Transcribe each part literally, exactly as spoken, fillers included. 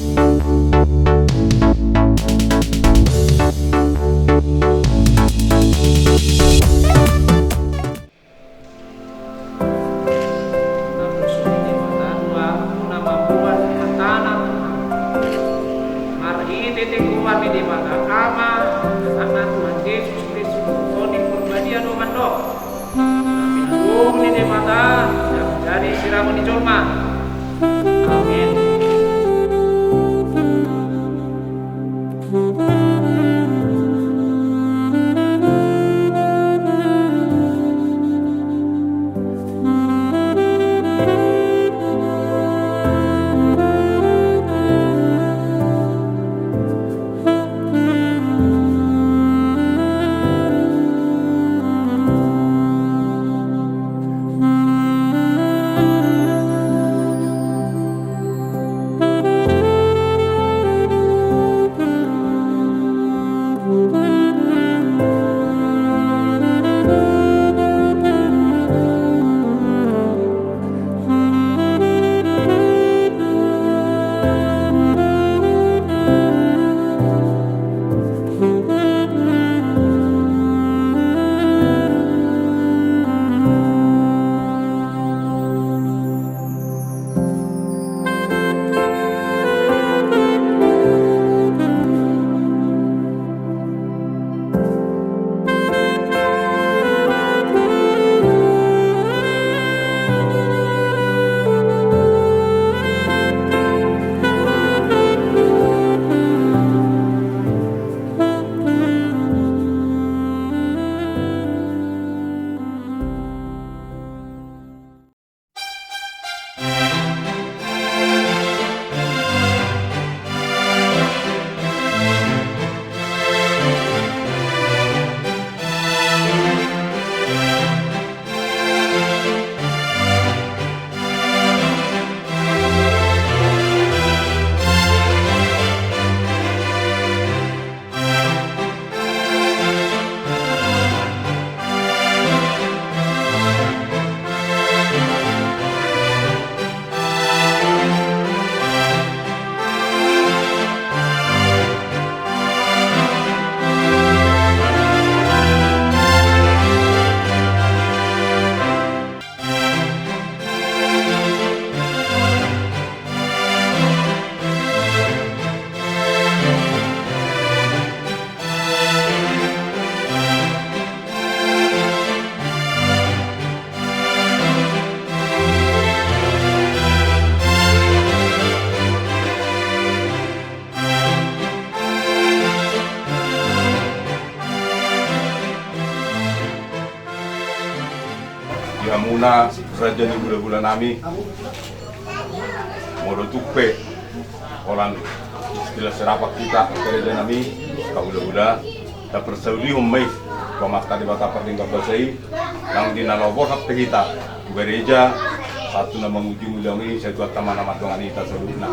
Naposo ni Debata Tuhan, na mamboan hatana Tuhan. Marhite teguran ni Debata Ama, Anakna Tuhan Jesus Kristus, Tondi Porbadia do mandok. Tapi na dohot ni Debata, jadi siramun ni jolma. Amin. Di hamuna raja ni hulahula nami, molo tung pe holan istilah serapak hita, raja nami, hulahula, taparsaulihon ma i tu Amanta Debata pardenggan basa i, nang di na laho borhat pe hita tu gareja, sahat tu na mangujungi ulaon i, sai tu angka na mardongan hita saluhutna.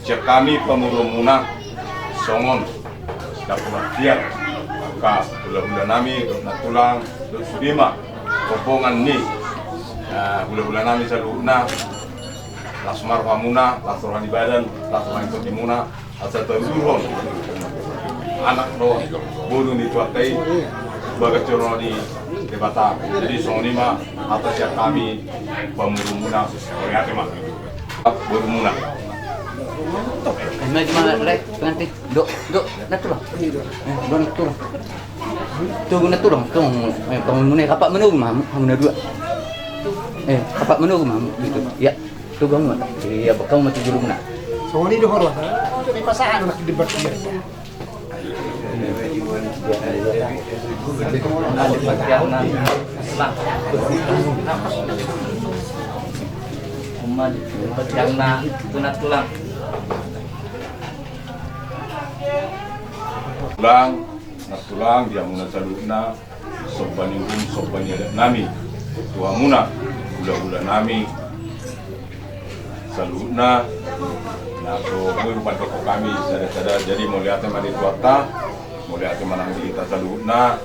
Sian hami pamoruonmuna songon dapur rakyat, angka hulahula nami dohot nantulang dohot sude ma rombongan ni, eh, hulahula nami saluhutna. Las ma rohamuna, las roha ni badan, las roha ni tondimuna, asa taudurhon anak dohot boru ni Tuhanta i bagas joro ni Debata. Jadi songon i ma hata sian hami pamoruonmuna, mauliate ma. Borumuna. Ima, ima, lek, pengantin. Dok, dok, nantulang. Eh, dok, nantulang. Tulang, nantulang. Tulang, eh, pamoruonmuna, kapakmuna ma, hamuna dua. Eh, kapakmuna ma, gitu. Ya, tulang ma. Iya, bakal ma tu jolomuna. Songon i do hormat. Di pasahan anak di debat dia. Tulang, nantulang, di hamuna saluhutna, somba ni uhum, somba ni adat nami tu hamuna, hulahula nami saluhutna, na so boi hupandokkon hami sada-sada. Jadi mauliate ma di Tuhanta, mauliate ma nang di hita saluhutna,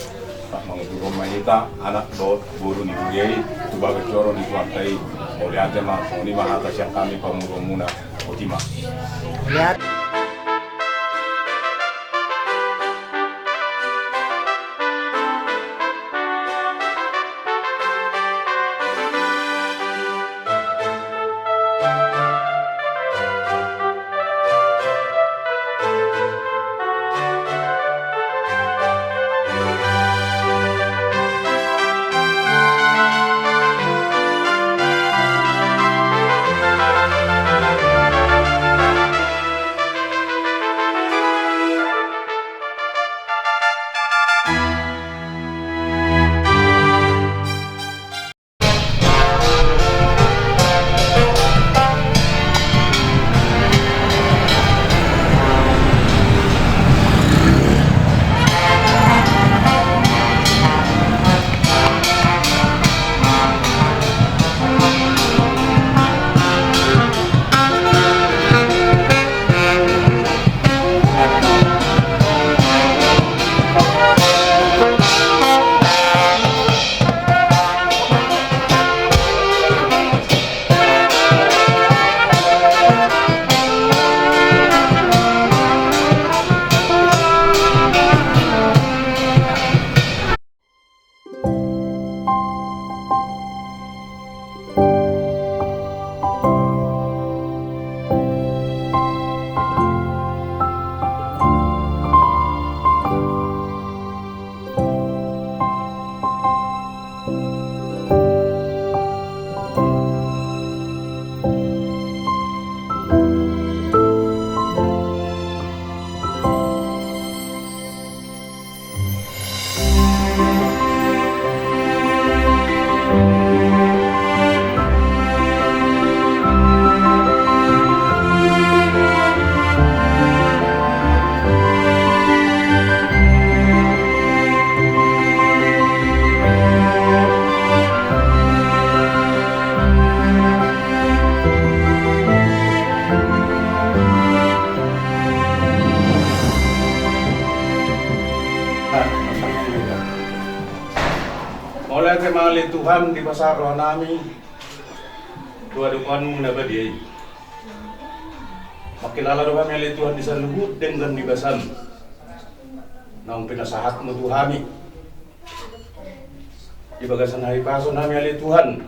sai mangudurhon ma hita anak dohot boru ni huria i tu bagas joro ni Tuhanta i. Mauliate ma, songon i ma hata sian hami pamoruonmuna. Otima. Mauliate ma ale Tuhan, dipasahat roha nami tu adopanMu na badia i. Mangkilala do hami ale Tuhan di saluhut denggan ni basaM naung pinasahatMu tu hami di bagasan hahipason nami ale Tuhan,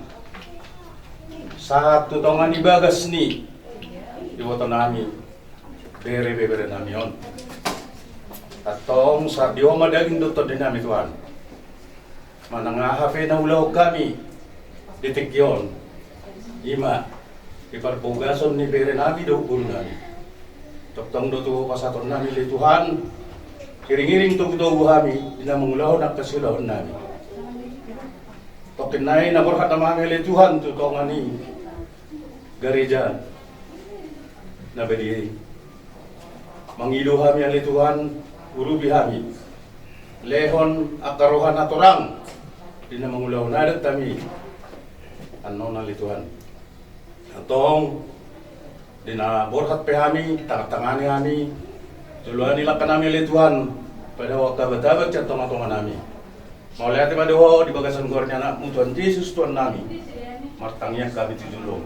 sahat tu tonga ni bagas ni iboto nami, bere-bere nami on. Antong sahat di Ho ma daging dohot tondi nami Tuhan. Manang aha pe na ulaon hami di tingki on, i ma di parbagason ni bere nami dohot boru nami. Tongtong do tu Ho pasahaton nami ale Tuhan, iring-iring togu-togu hami di na mangulahon angka siulaon nami. Tongkin nai na borhat nama hami ale Tuhan tu tonga ni gareja na badia i. Mangido hami ale Tuhan, urupi hami, lehon angka roha na torang di na mangulahon adat hami annon ale Tuhan. Antong di na borhat pe hami, tangan-tangani hami, joloani langka nami ale Tuhan, padaho angka abat-abat sian tonga-tonga nami. Mauliate ma di Ho di bagasan goar ni AnakMu Tuhan Jesus Tuhan nami, martangiang hami tu joloM.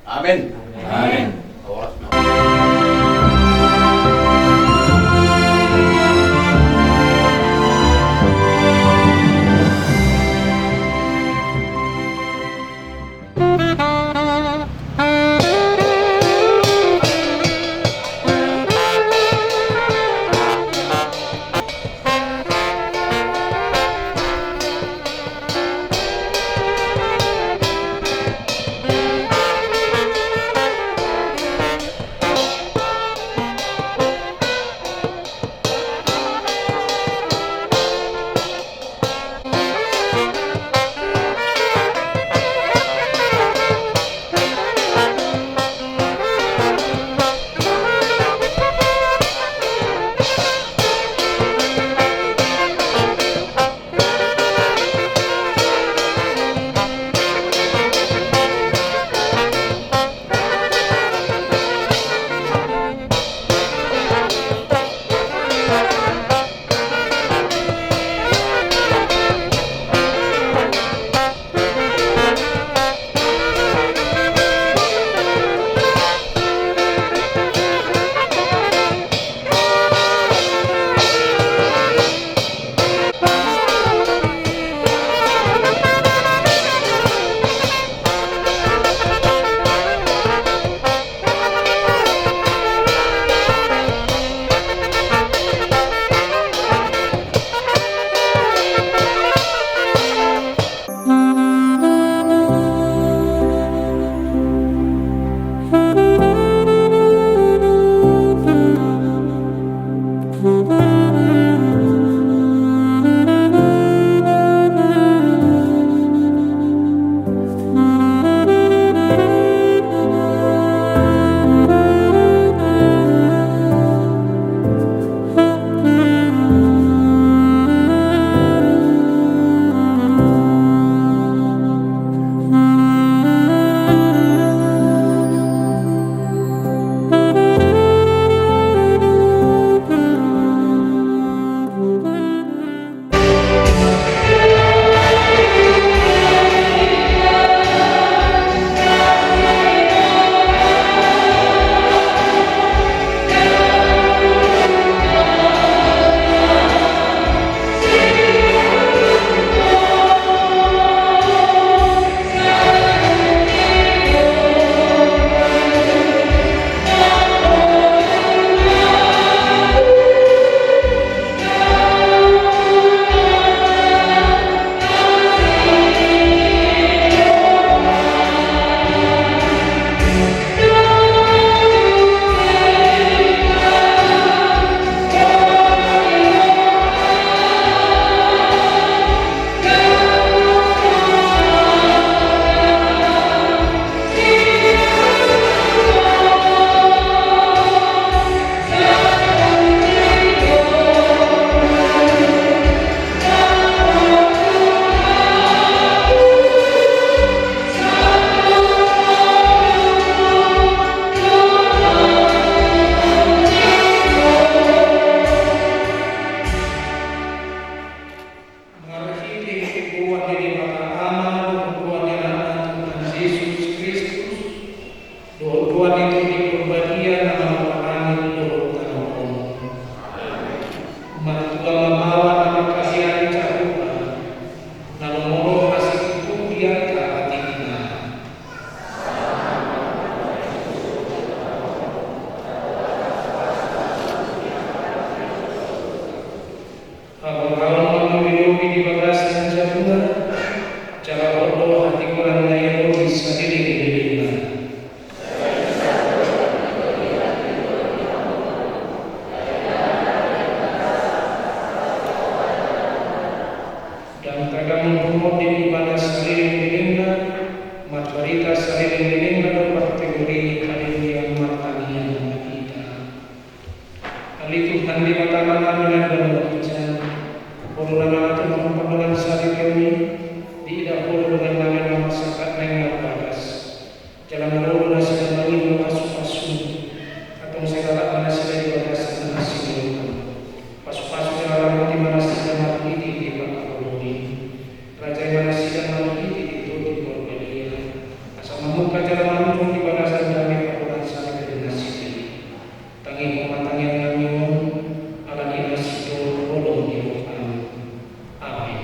Amen. Amen. Horas ma. Hita saleleng-lelengna do partegori, haleluya, martangiang ma hita. Ale Tuhan Debata Amanami na di banua ginjang, Ho do na mangaturhon pardongan sadari on i, diida Ho do dongan nami na marsangkap naeng marbagas. Jala marolo nasida mangido pasu-pasu, antong sai lalap ma nasida di bagasan asi ni rohaM. Pasu-pasu jala ramoti ma nasida marhite di pangkaholongi. Rajai ma nasida marhite di Tondi Porbadia. Asa mamungka jala manjunjung di bagasan dame pardongan sadari nasida i. Tangihon ma tangiang nami on, ala ni asi dohot holong ni rohaM. Amen.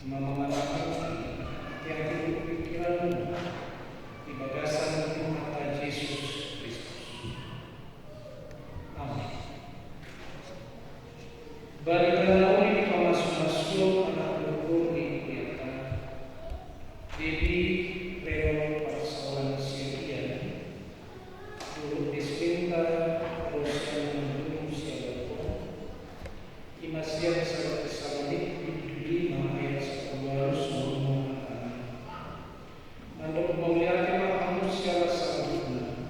Mamamanahi hati-hati dohot pingkiranmuna di bagasan Tuhanta Jesus Kristus. Amen. Barita na uli dipamasu-masu anak ni boru ni Ephraim, Debbie Renol Parsaoran Siagian, dohot Desminta Rosiana Manurung Siagian, i ma sian sada Tesalonik bindu lima ayat sampulu ualu songon on hatana. Mandok mauliate ma hamu siala saluhutna,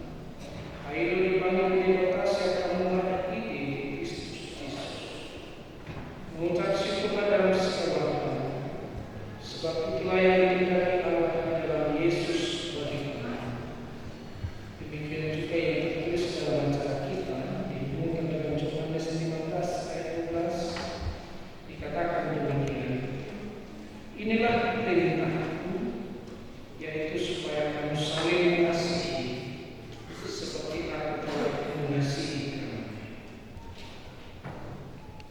ai do dipangido Debata sian hamu marhite Kristus Jesus. Mangucap syukur ma di hamu siala hata, sebab itulah yang dikehendaki Allah di dalam Yesus bagi kamu. Demikian juga yang tertulis dalam acara kita di Injil Johannes lima belas ayat dua belas, dikatakan demikian, "Inilah perintahku, yaitu supaya kamu saling mengasihi, seperti aku telah mengasihi kamu."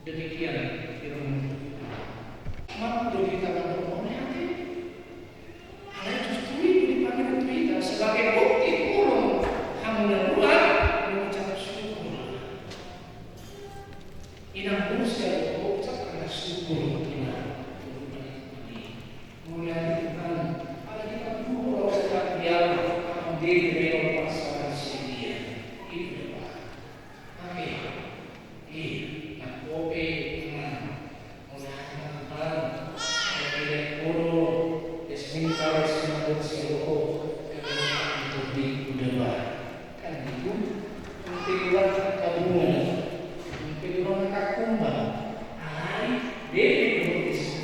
Demikian firman Tuhan. Mampu do hita mauliate. Alai justru i do dipangido tu hita sebagai bukti pulung hamu na dua, mengucap syukur. Inang, muse do ucap na syukur tu Tuhan. Mauliate Tuhan, ala hita dua ro sada di alam, amang, Debbie Renol Parsaoran Siagian. Itu do, Pak. Oke. Iya, nang kopi, Tuhan. Mauliate Tuhan. Oke, deh, guru. Desminta Rosiana Manurung Siagian. Kan itu. Mungkin dua tabungan. Mungkin dua nakakumba. Alai, Debbie, guru, Desminta.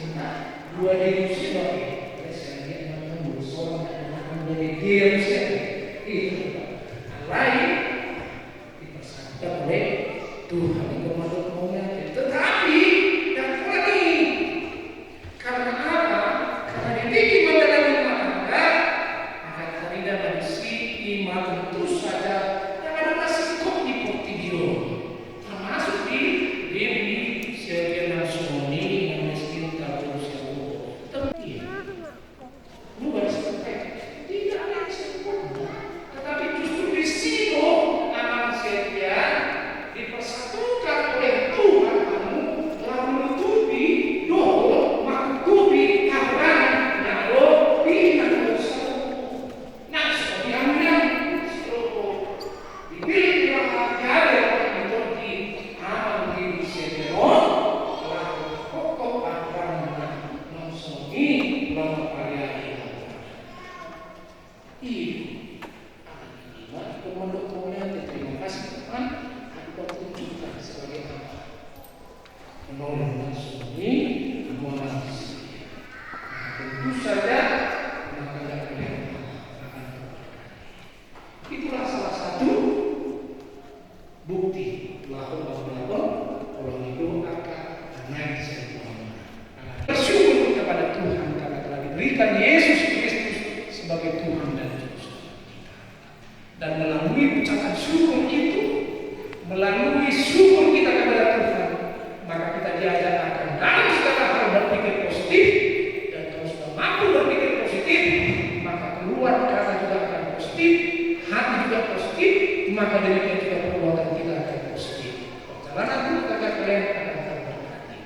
Karena itu kata kalian akan terberkati.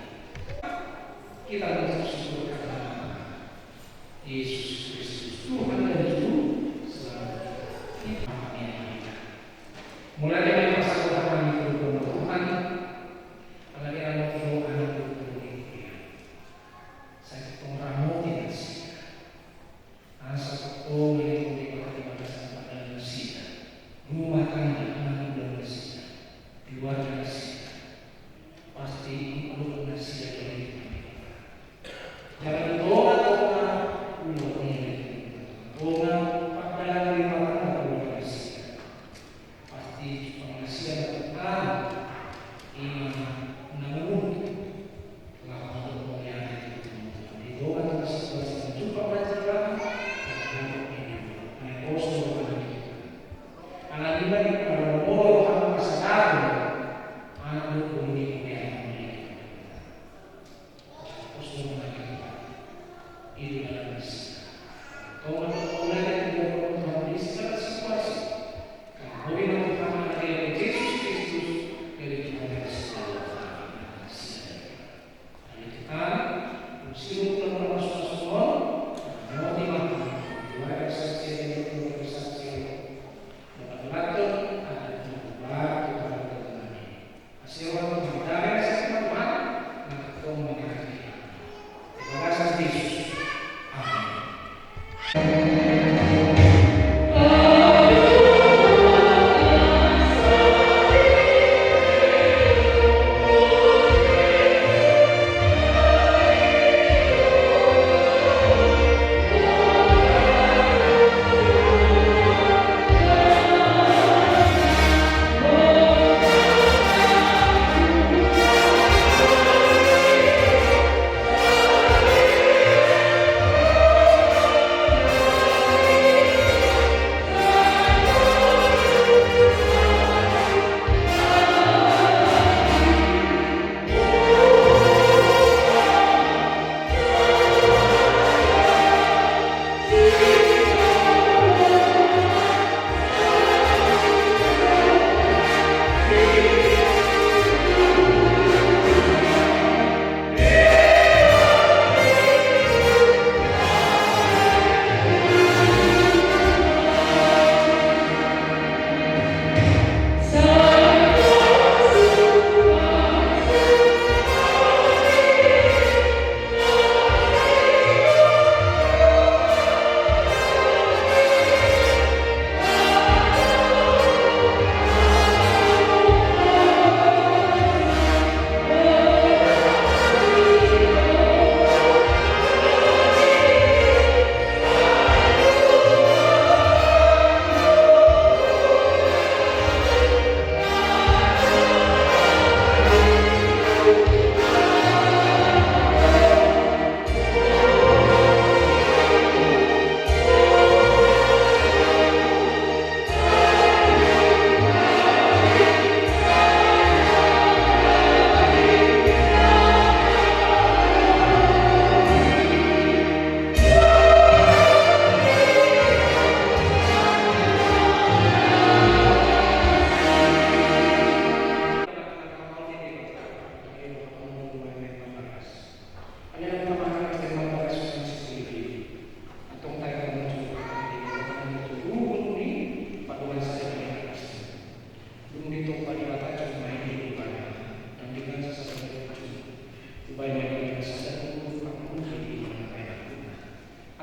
Kita mengucap syukur karena Yesus Kristus, Tuhan dan Juru Selamat kita. Amin. Mulai dari masa Tuhan itu, Tuhan, ala dia mau anak itu. Sai tong ramoti nasida. Asa tong ramoti nasida. Rumah tangga, anak muda nasida. Keluarga nasida. Pasti ingkon nasida dari Tuhan. Jangan tonga-tonga, tonga-tonga, pardalanan rumah tangga keluarga nasida. Pasti pangasian tetap ima namun lawan kemuliaan itu. Di doa kita situasi jumpa pelajaran, anak ini, anak kosong, anak kita. Anak ini, kalau mau, anak kesadaran, anak ini,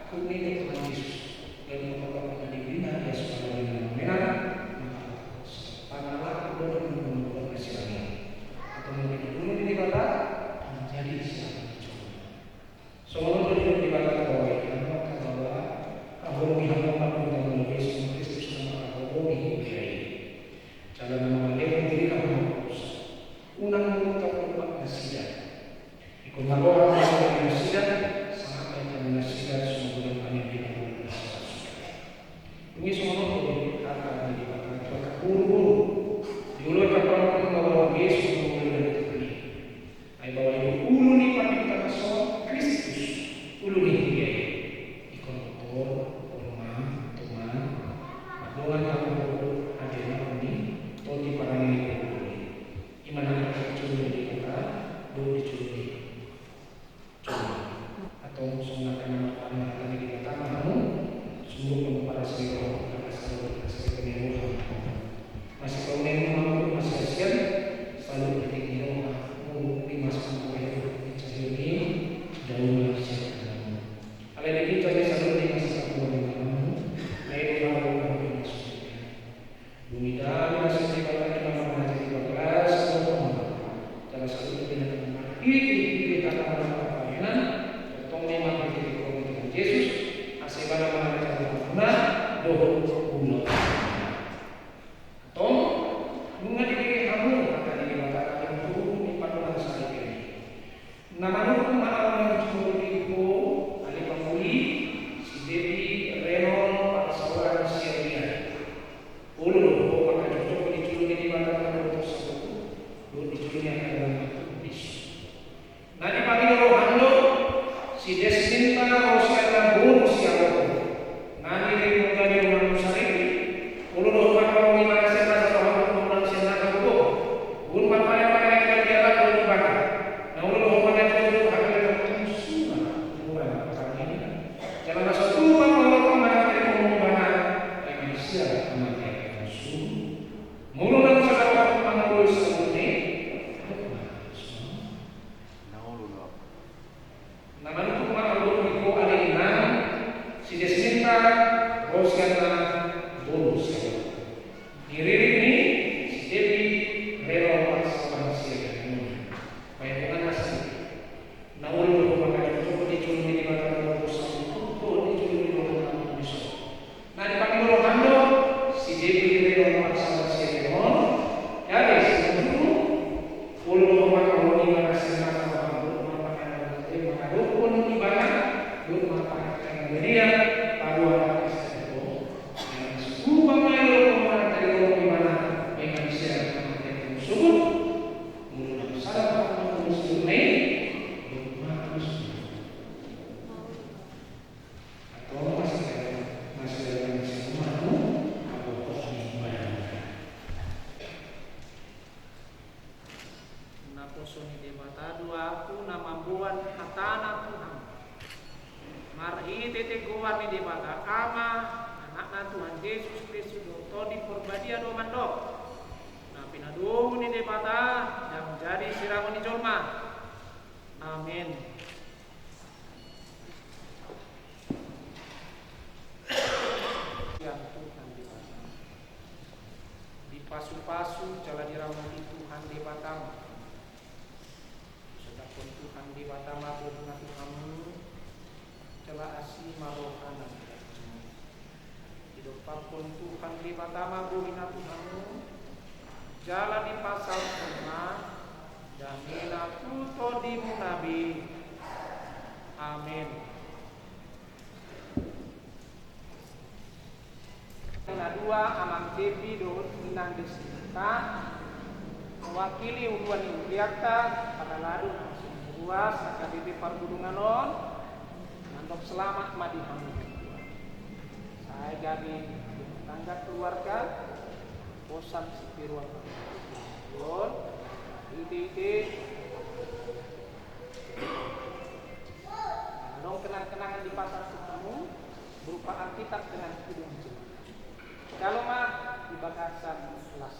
Aku ini Tuhan Yesus, dan mengatakan menjadi bina dia sebagai yang menang, maka tanahlah aku dan membuat nasi angin. Atau mungkin dulu di kota, menjadi siapa dicoba. Songon on do didok Debata tu ahu, maka bahwa ahu ni hamu panuntang Kristus, Kristus nama ahu ni huberi. Jalan nama lebu diri hamu. Unang mengungkap lupa nasida. Ingkon na roha na nasida, sangat baik kami nasida, sumurung kami di dalam nasida. Ini semua tuh, kata di bawah, buru-buru. Di ulu kata orang penggawa Yesus, penggawa dari Tuhan. Ai bahwa itu ulu ni pernikahan sama Kristus, ulu ni dia. Ikon kotor, hormat, teman, doa yang berdoa, ada yang ini, toti parang ini. Ima na Ite, ite, tongtong ma marhite di Tuhan Jesus, asa Ibana mangajar hamuna dohot ulaon. Antong, nunga dibege hamu hata ni Debata di turpuk ni pandohan sahali on. Na manurpuk ma ahu manjou di ho, ale pangoli, si Devi Renon Parsaoran Siagian. Olo do ho manghajoujou di jolo ni Debata na dohot sahutu, dohot di jolo ni angka dongan na tubu disi. Na dipangido roham do si Desminta Rosiana boru Siagian. Na nirimungka di rumah musariki, olo do ho mangkaholongi manasihat nasa roham dohot sian na gabe. Olo do ho mangkaholongi manasihat nasa roham dohot sian na gabe. Na olo do ho mangkaholongi manasihat nasa roham dohot sian na gabe. Jala na so tupa mangolok manang tari komo bana, ai manisia amang tari komo suru. Molo na sada roham mangoloi sabune, na olo do. Na manurpuk ma ahu di ho ale inang, si Desminta Rosiana boru Siagian. Diririt ni si Devi Renon Parsaoran Siagian. Paingotan nasa. Na olo do ho manghajoujou di jolo ni Debata na dohot sahutu, dohot di jolo ni dongan na tubu disi. Na dipangido roham do si Devi Renon Parsaoran Siagian. Gabe si Mujuru, olo do ho mangkaholongi manasihat nasa roham dohot marpanganon, eh, mangadophon ibana dohot marpanganon dia paluahan Kristen. Jala so tupa mangolok manang tari komo ibana, ai manisia amang tari komo suru. Molo na sada roham mangoloi sabune, dohot ma ahu suru. Antong, masih ada, masih ada yang bisa membantu, apa pos ni badan. Naposo ni Debata do ahu na mamboan hatana tu hamu. Marhite tegoan ni Debata Ama, Anakna Tuhan Jesus Kristus dohot Tondi Porbadia do mandok. Na pinadomu ni Debata, ndang jadi sirangon ni jolma. Amen. Sian Tuhan Debata. Dipasu-pasu jala diramoti Tuhan Debata ma. Disodakkon Tuhan Debata ma bohina tu hamu, jala asi ma rohana. Didompakkon Tuhan Debata ma bohina tu hamu, jala dipasahat ma damena tu tondimuna be. Amen. Na dua, Amang Devi dohot Inang Desminta, mewakili uluan ni hurianta, parhalado na sumurua H K B P Parhudungan on, mandok selamat ma di hamu. Sai gabe rumah tangga keluarga, bosan si piruan on, ite-ite. Adong kenang-kenangan dipasahat tu hamu berupa Alkitab dengan kidung. Jalo ma di bagasan las.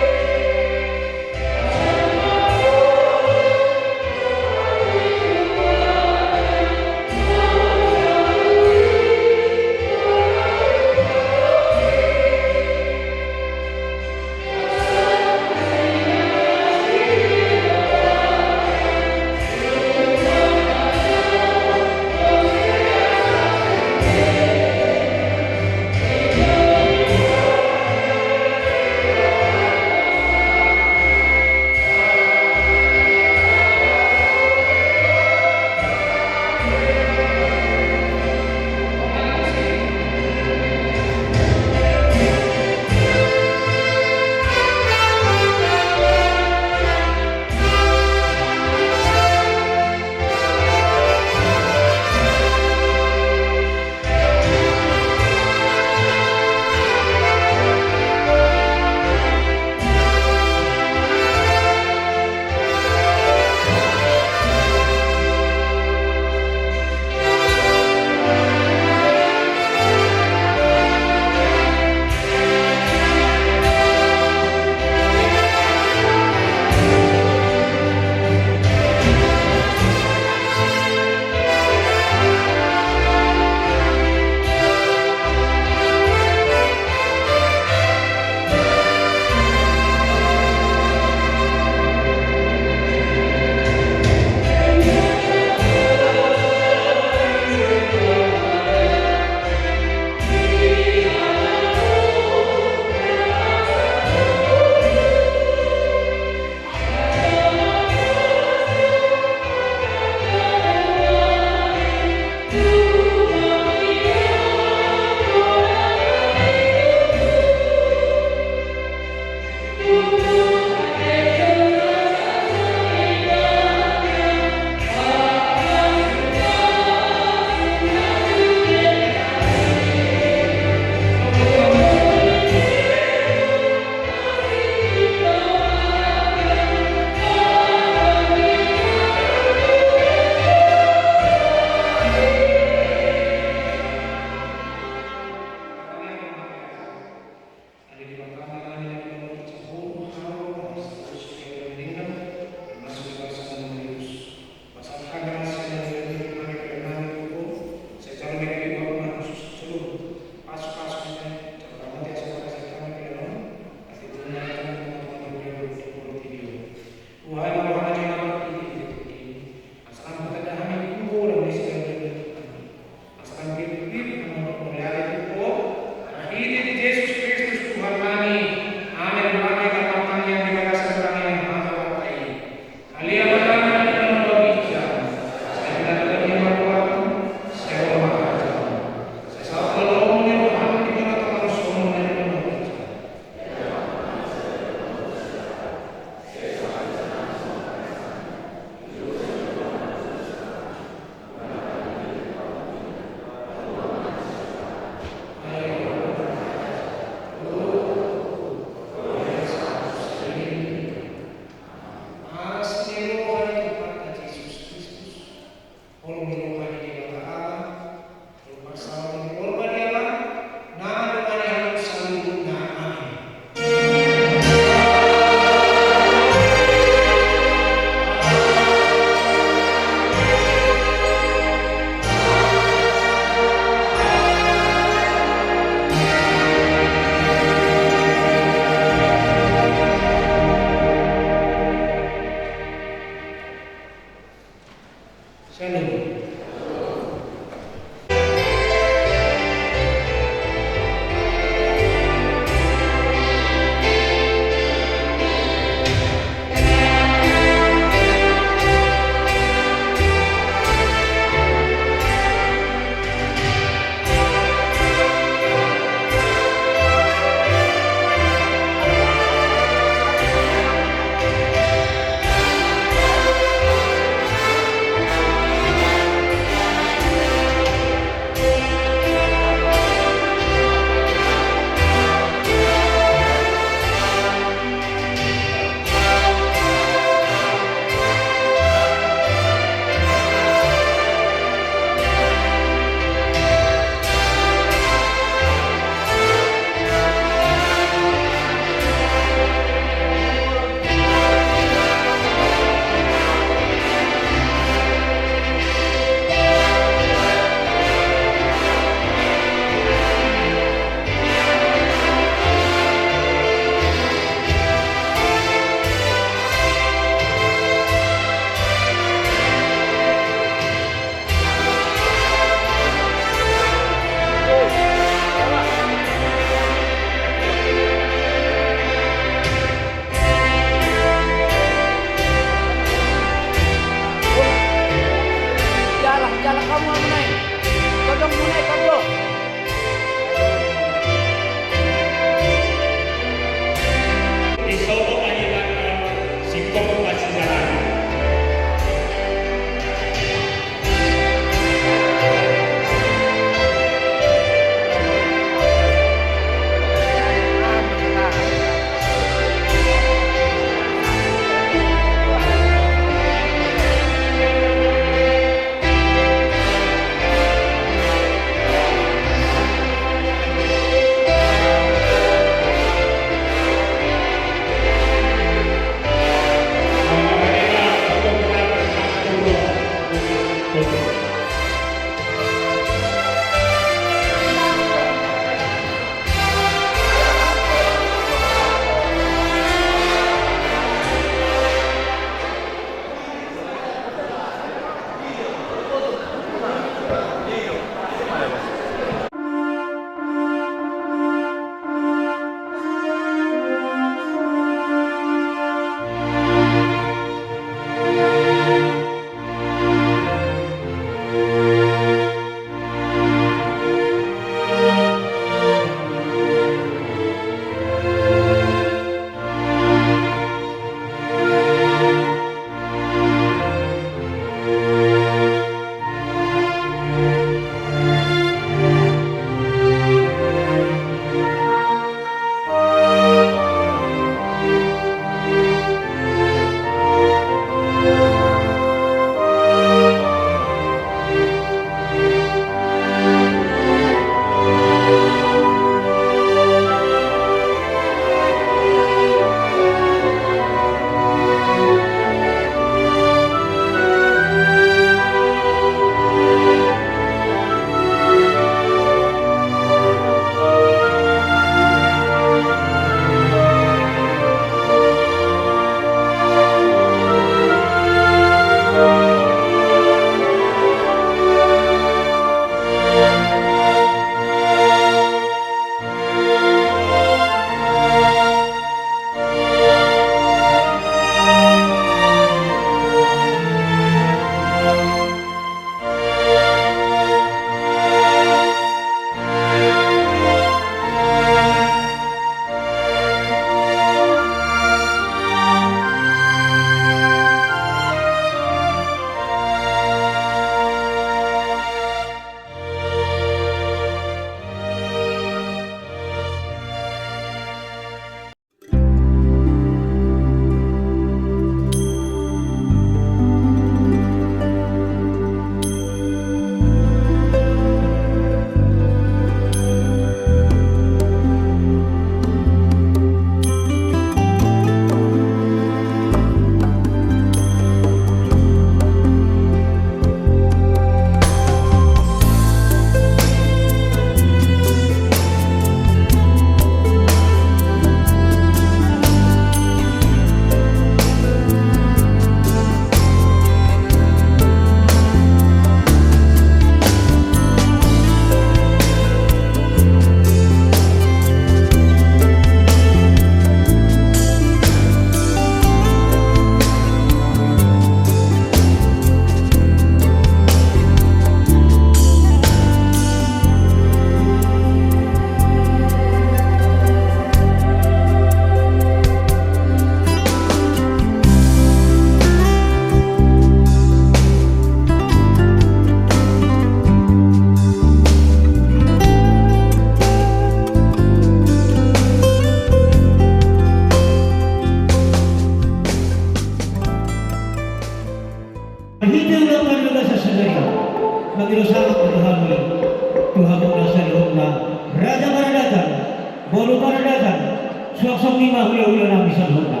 Songon i ma hulahula nami saluhutna.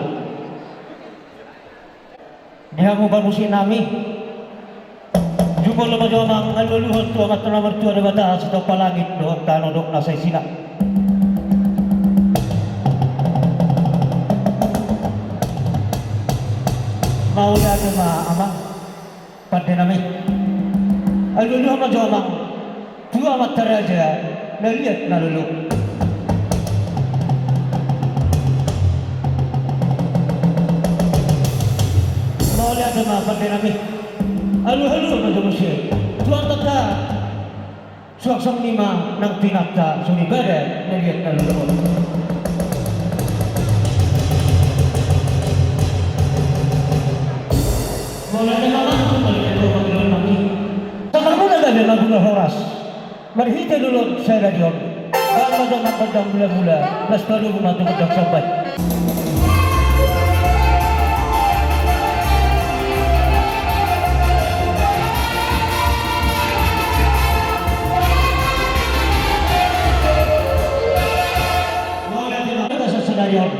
Di hamu parmusik nami, jumolo ma jo amang alualuhon tu Amanta na martua Debata sitompa langit dohot tano dohot na saisina. Mauliate ma amang. Pande nami, alualuhon ma jo amang tu amanta raja na liat na lolo. Mauliate ma pande nami, alualuhon ma jo muse tu amanta suang songon i ma nang tu inanta soripada na liat na lolo on. Mauliate ma amang, mauliate ma amang. Sakarmuna gabe ma bunga horas marhite lolo on sadari on. Bahen ma jo amang gondang mulamula, laos padomu ma tu gondang somba i. Mauliate ma amang, sadari on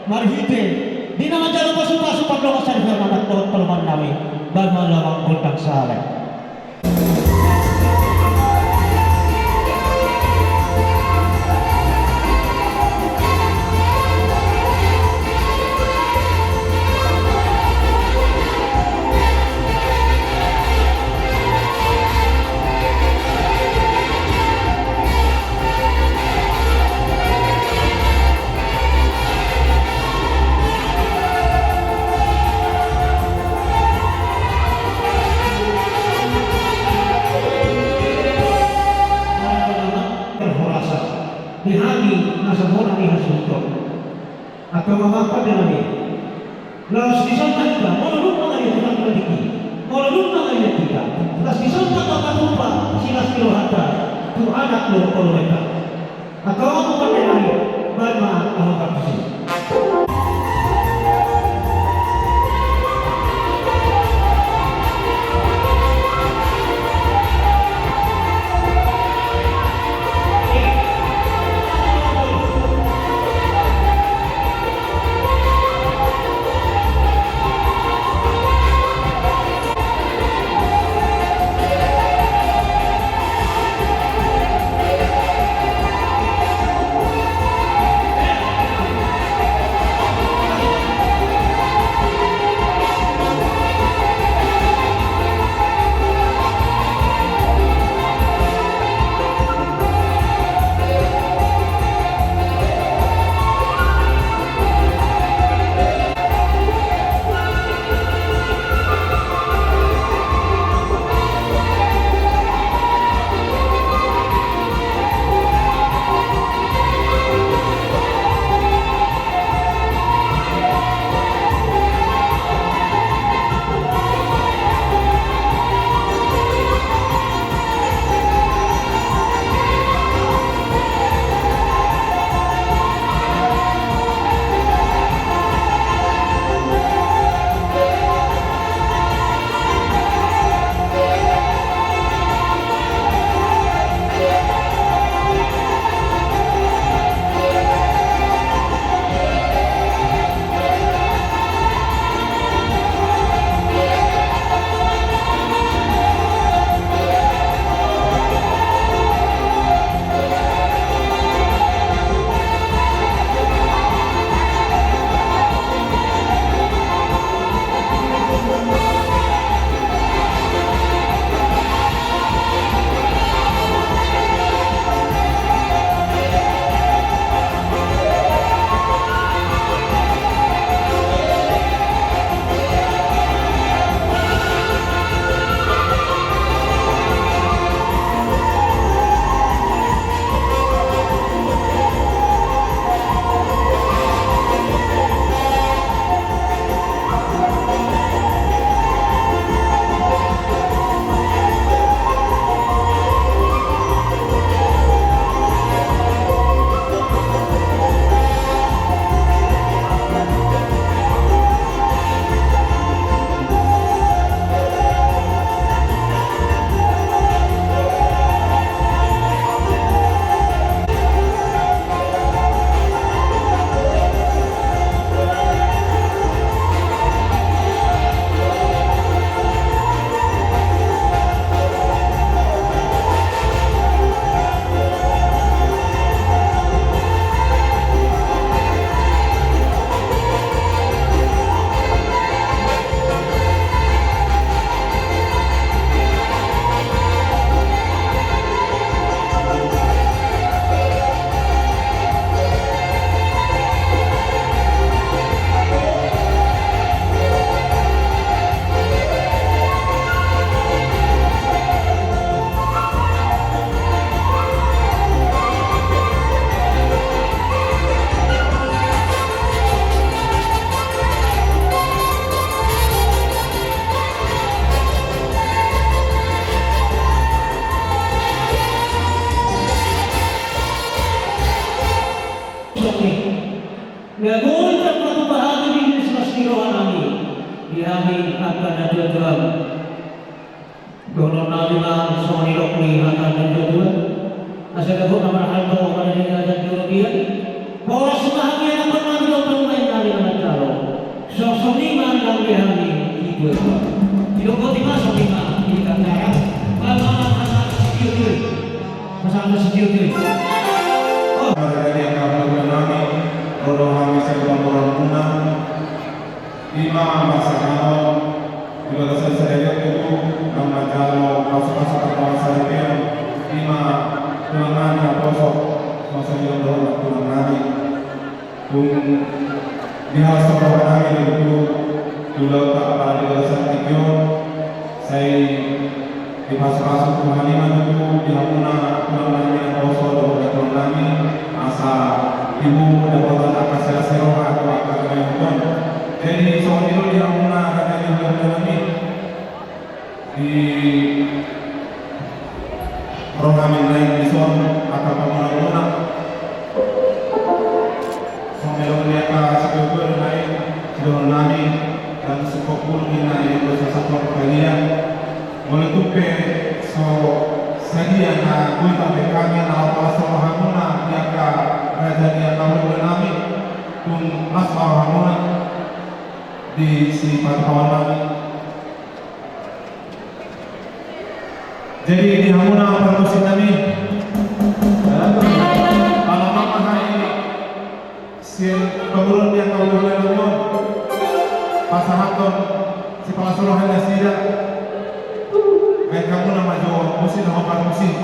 marhite di na manjalo pasupasu pardongansaripeon anak dohot paloman nami, bahen ma jo amang gondang sahali. Parhorasan di hami na so hona ni hasuhuton. Antong amang pande nami, laos dison ma hita, molo dung mangalia tu hita, molo dung mangalia tu hita, laos dison ma hita patupa silas ni rohanta tu anak dohot polomenta. Antong amang pande nami, bahen ma amang parmusik. Gabe gonjang ma tutu hami di silas ni roha nami di hami angka natuatua. Dohonon nami ma songon i, dok ni hata natuatua. Asa dapot na marhalto pada di hajat di rodia. Horas ma hami anakkon nami dohot parumaen nami manjalo. Songon i ma nang di hami di tuatua. Didok boti ma songon i ma di acara. Pasangan sitio-tio. Pasangan sitio-tio. Oh. Marga di angka parumaen nami, ro do hami sian pamoruon muna. Ima marsahaton di bagasan sadari on tutu, na manjalo pasupasu angka saripeon, ima tulang nami naposo, songon i do dohot tulang nami. Tung dihasohot roha nami do tutu, tu Debata apala di bagasan tingki on, sai dipasupasu Tuhan i ma tutu di hamuna tulang nami naposo dohot tulang nami, asa tibu dapotan angka silas ni roha tu angka na hinaholongan. Jadi songon i do di hamuna raja ni hulahula nami, di roha nami na dison angka pamoruon muna. Songon i do di angka sitio-tio nai, sidohonon nami, dan sungkop bulung i nai do sasator palia. Molo tung pe so sadia na boi tabaen hami na laho palas roha muna di angka raja ni angka hulahula nami, tung las ma roha muna di sipatupaon nami. Jadi di hamuna parmusik nami, ala ma hami sian pamoruon ni angka hulahula nami on pasahathon sipalas roha ni nasida. Baen hamuna ma jo musik na hombar musik.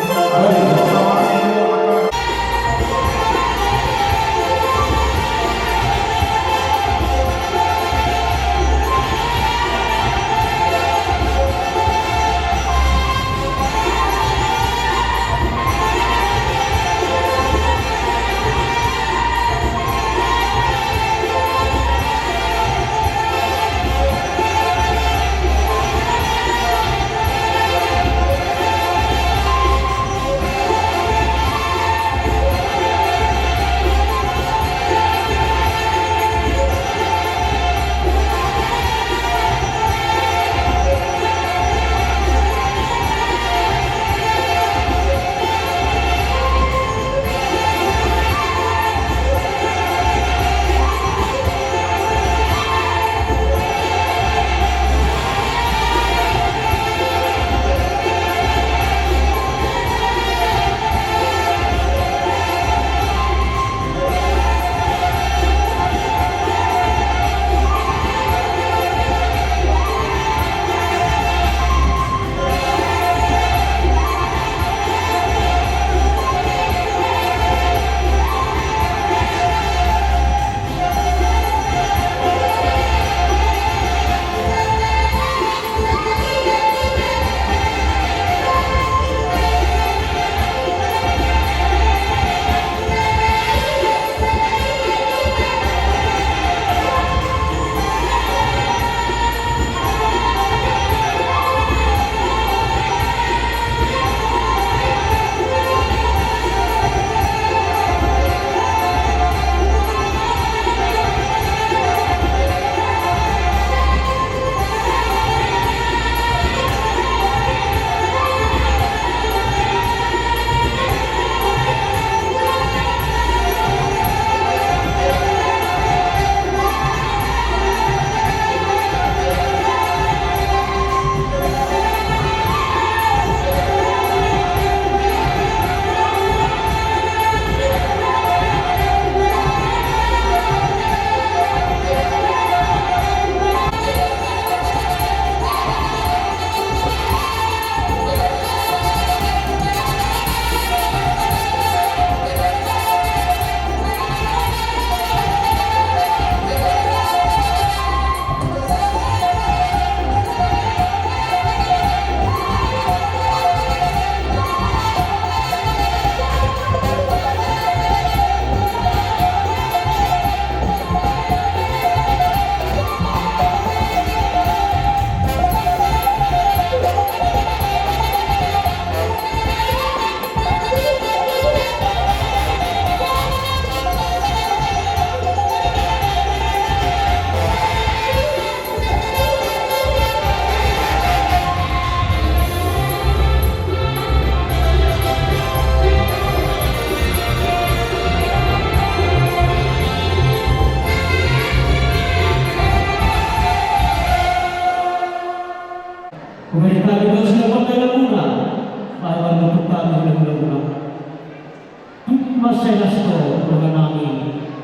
Sai las do roha nami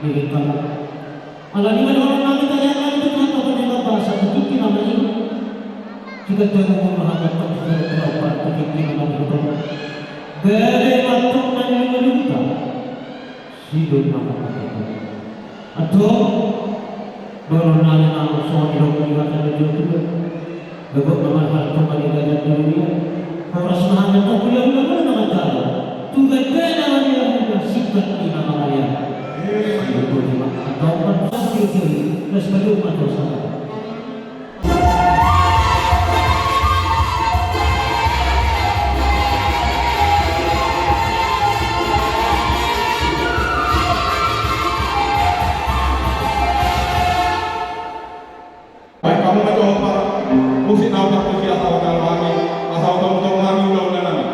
di ringkamu. Alani i ma dohonon nami, tajaha nami tu Tuhanta Pardenggan Basa tu tingki na matua i. Jika temu ma hami antong tu tingki na matua i, gabe ma antong na niluluta. Sidung ma hami antong. Antong, dohonon nami ma songon nidok ni hata ni natuatua. Bagot ma marhalto ma di gadan dunia. Horas ma hami antong hulahula na manjalo. Tu gandana ma nian singkat ni na mangalian. Sidung ma antong, antong. Las ma antong. Baen hamu ma jo ompar, musik na ompar tu sian hau na rohami, asa hutongtong hami hulahula nami.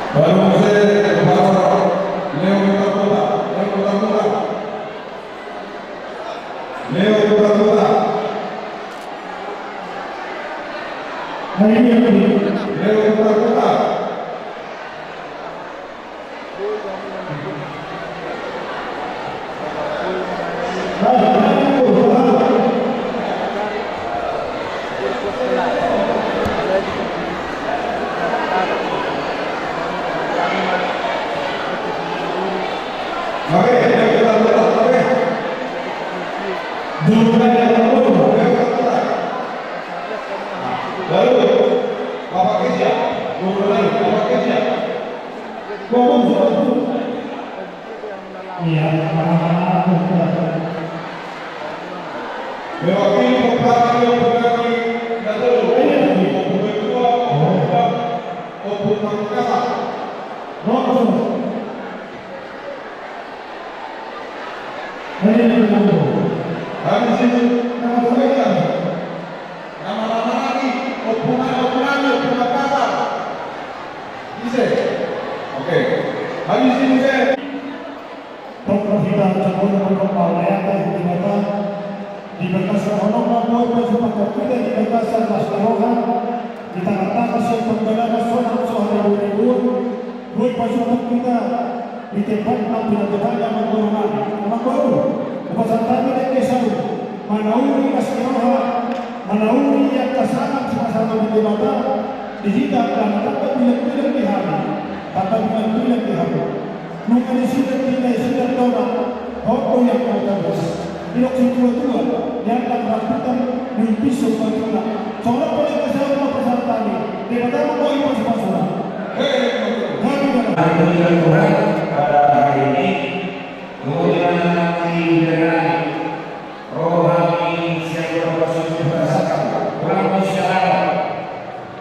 Baru muse, baru. Leo putar-putar, Leo putar-putar. Leo putar-putar. Leo putar-putar. Baru, Bapak Kesia, Gubernur, Bapak Kesia. Iya, mana-mana. Mewakili Bapak Ketua Pergerakan Nahdlatul Ulama, Ompu Ketua, Ompu Makassar. Langsung. Habis itu, nama saya. Nama-nama lagi, Ompu Ma-, Ompu Nani, Ompu Makassar. Ise? Oke. Habis itu saya. Tong hita jumolo mangkok mauliate di Debata, di bagasan honom na boi pasupasu hita di bagasan las ni roha, di tangan-tangan sian panggalangan sonang so haribu-ribu, boi pasupasu hita di tempat na pinatupa ni amangboru nami. Amangboru, hupasahat hami dengke saur, manauri las ni roha, manauri angka sangap sipasahaton ni Debata di hita, angka na tamba bilang-bilang di hami, tamba bilang-bilang di hami. Nunga disi dan tina isi dan tona, hot do yang kau tabus. Ilok si tua-tua, yang tak raputan, mimpi sobatuna. Songon on pe dengke saur ma pasahat hami, Debata ma boi pasupasuna. Hei, hei, hei. Puji Tuhan, pada hari ini, kemudian nanti dari roha ni siapa pasupasu pasahat, kurang siapa.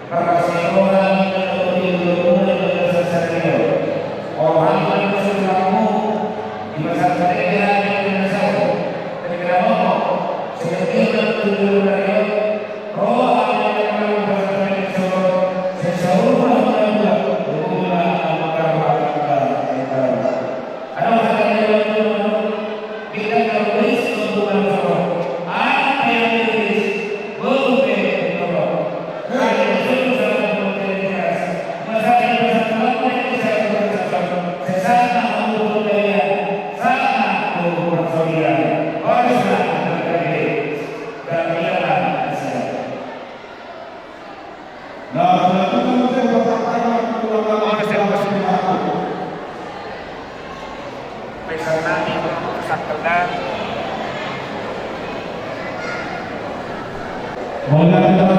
Parasiroha ni na tolu di dua puluh lima sasari on. Roha ni na sasari on. Di masa tadi hari ni na sasari on. Ketika mama, seperti na tolu di dua puluh lima, roha ni na tolu di dua puluh lima, sesaur roha ni na tolu di dua puluh lima, maka roha ni na tolu. Adong hata ni Debata, kita tertulis untuk bangsa. Apa yang ditulis, bukan untuk. Karena itu susah untuk ditulis. Masa yang susah untuk ditulis, sesama untuk budaya, sama untuk persoalan. Haruslah terjadi. Dan ialah siap. Nah, selanjutnya mungkin Bapak Ibu, Bapak Ibu. Pesan nami, pesan kenal. Mauliate ma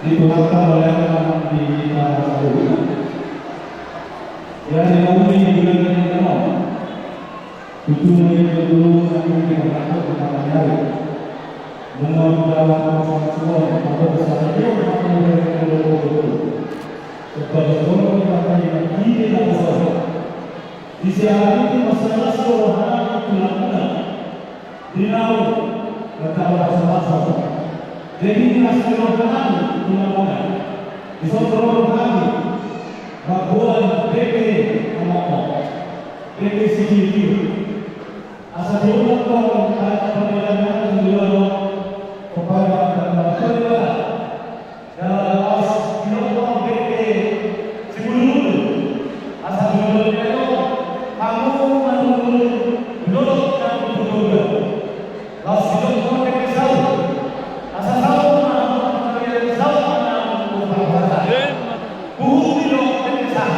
di Tuhanta, mauliate ma di hita saluhutna. Ia di uli di bulan ini, tutu ma i tutu, nunga di tangan ni ari. Nunga di dalam pasupasu, maka bersalayo, maka bersalayo. Sebab sebelum kita tadi, kita bersalayo. Di siang hari ini, masalah sekolah anak itu lakukan. Di naung, maka bersalayo. Jadi, di naung, sekolah anak itu lakukan. Di sekolah anak, maka buat B P, maka B P C D itu. Asa diulak tong, asa pamilana di luar, kepada, kepada, laos didok tong B P C D, asa didok tong, hamu manungkun, didok tong, laos didok tong B P C D, asa saut ma, saut ma, saut ma, huhut didok B P C D.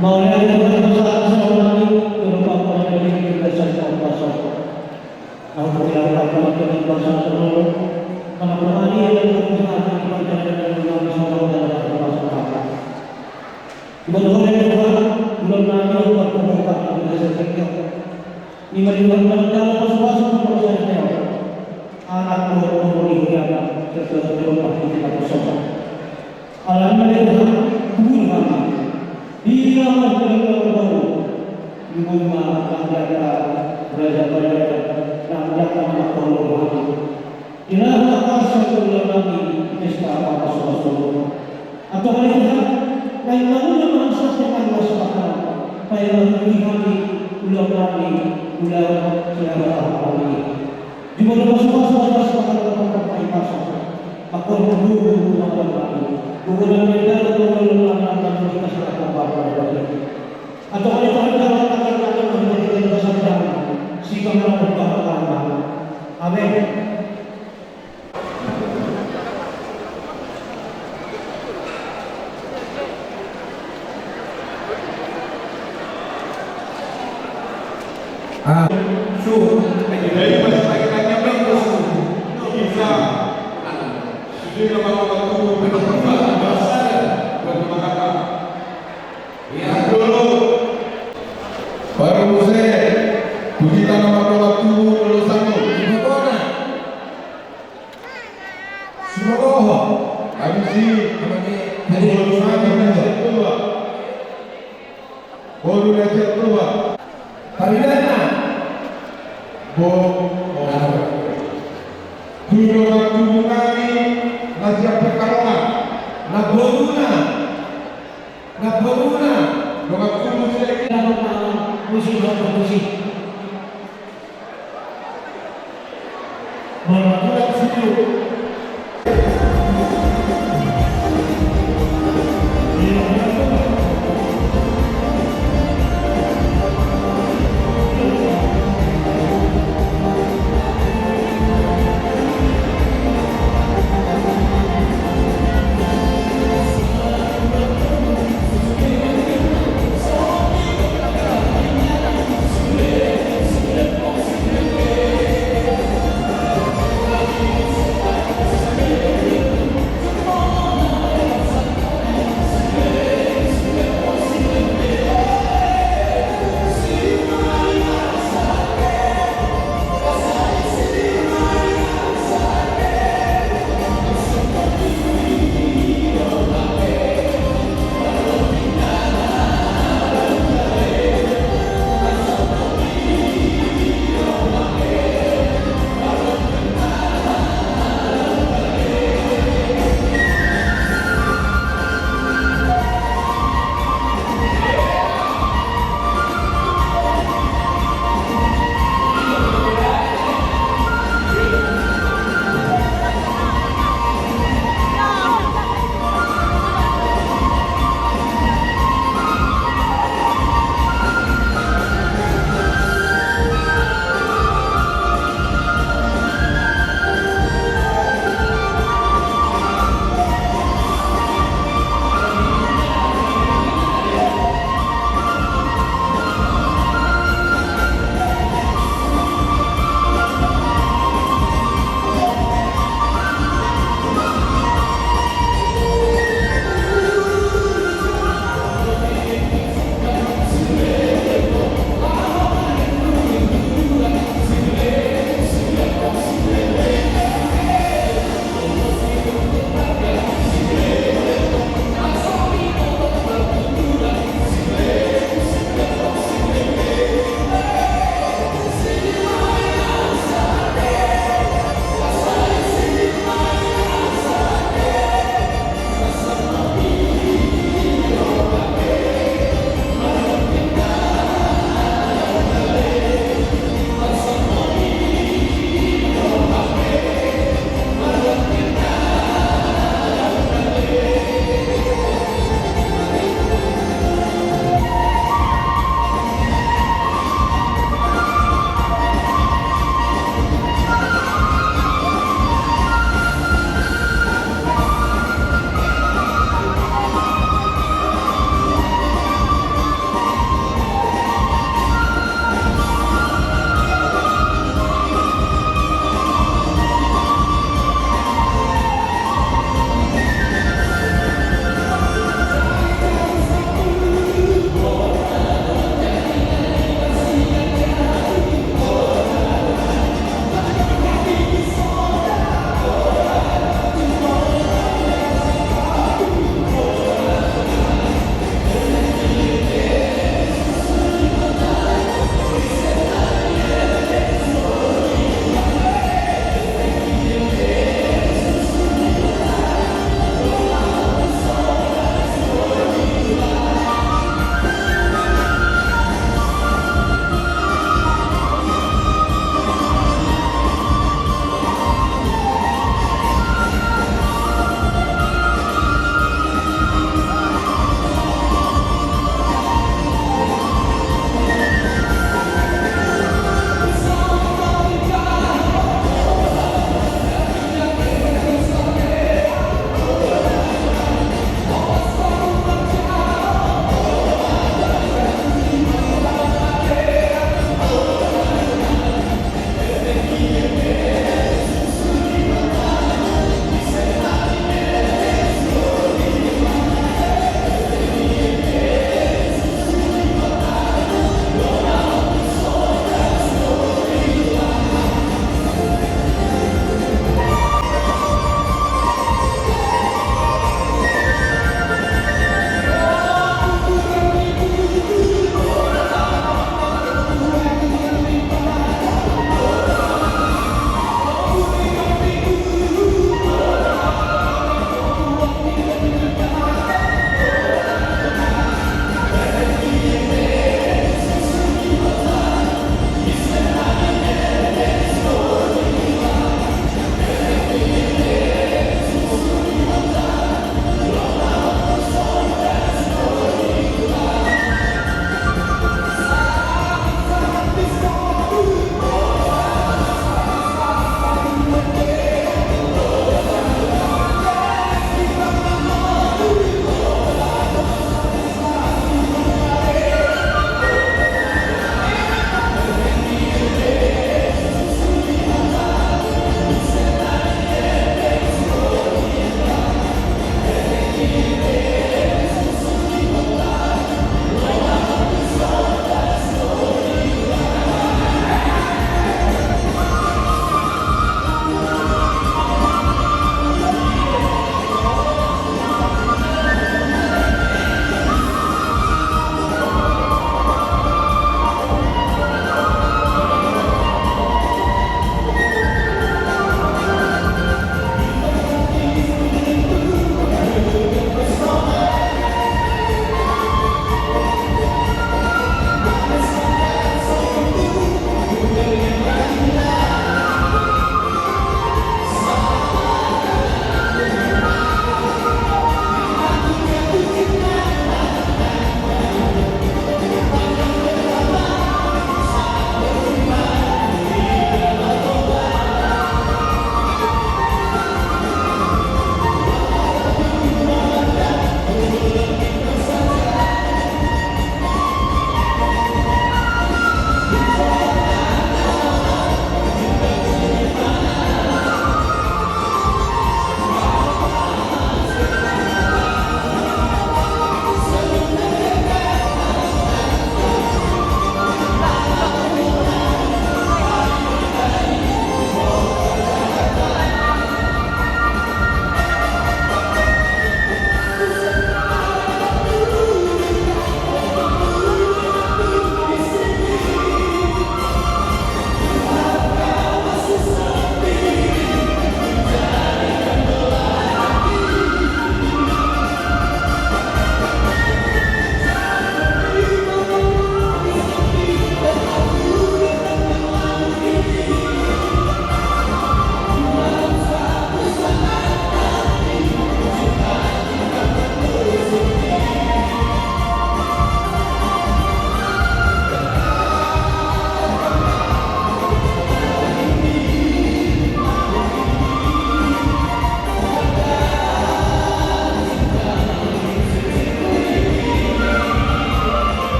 Mauliate ma di Tuhan, Bapa nami, tu Bapa nami, tu Bapa nami. Iboto Ho ale Tuhan, ulaon nami, ulaon nami. Ima di Tuhan, dalam pasupasu tu bangsa ni Ho, anak Ho, Ho di Ho, ya, sesuai dengan pahit kita bersama. Alani i ma, Tuhan, tubu hami. Di na mangkilala Ho, di na mangkilala Raja Raja, Raja Raja, na mangkilala Ho. Di na mangkilala Ho, di pesta pasupasu. Antong ale Tuhan, baen ma ulaon nami, sasintongna supasu, baen ma ulaon nami, ulaon siapa nami. Di na mangkilala Ho, di pesta pasupasu, baen ma ulaon nami, ulaon siapa nami. Amen. Ah, su. Jadi, pas lagi tanya, Bang, su. Bisa. Sudah, Bang, waktu berdua, bahasa, buat makan, Bang. Ya, dulu. Baru muse, puji tangan Bapa Tuhan, dulu satu. Ibu Bona. Sumoloho. Habis ini. Habis ini. Boru na ajar tua. Boru na ajar tua. Parinana. Bo. Tudo waktu nami na siap pertarungan. Na boruna. Na boruna. Dua waktu musik. Musik, musik.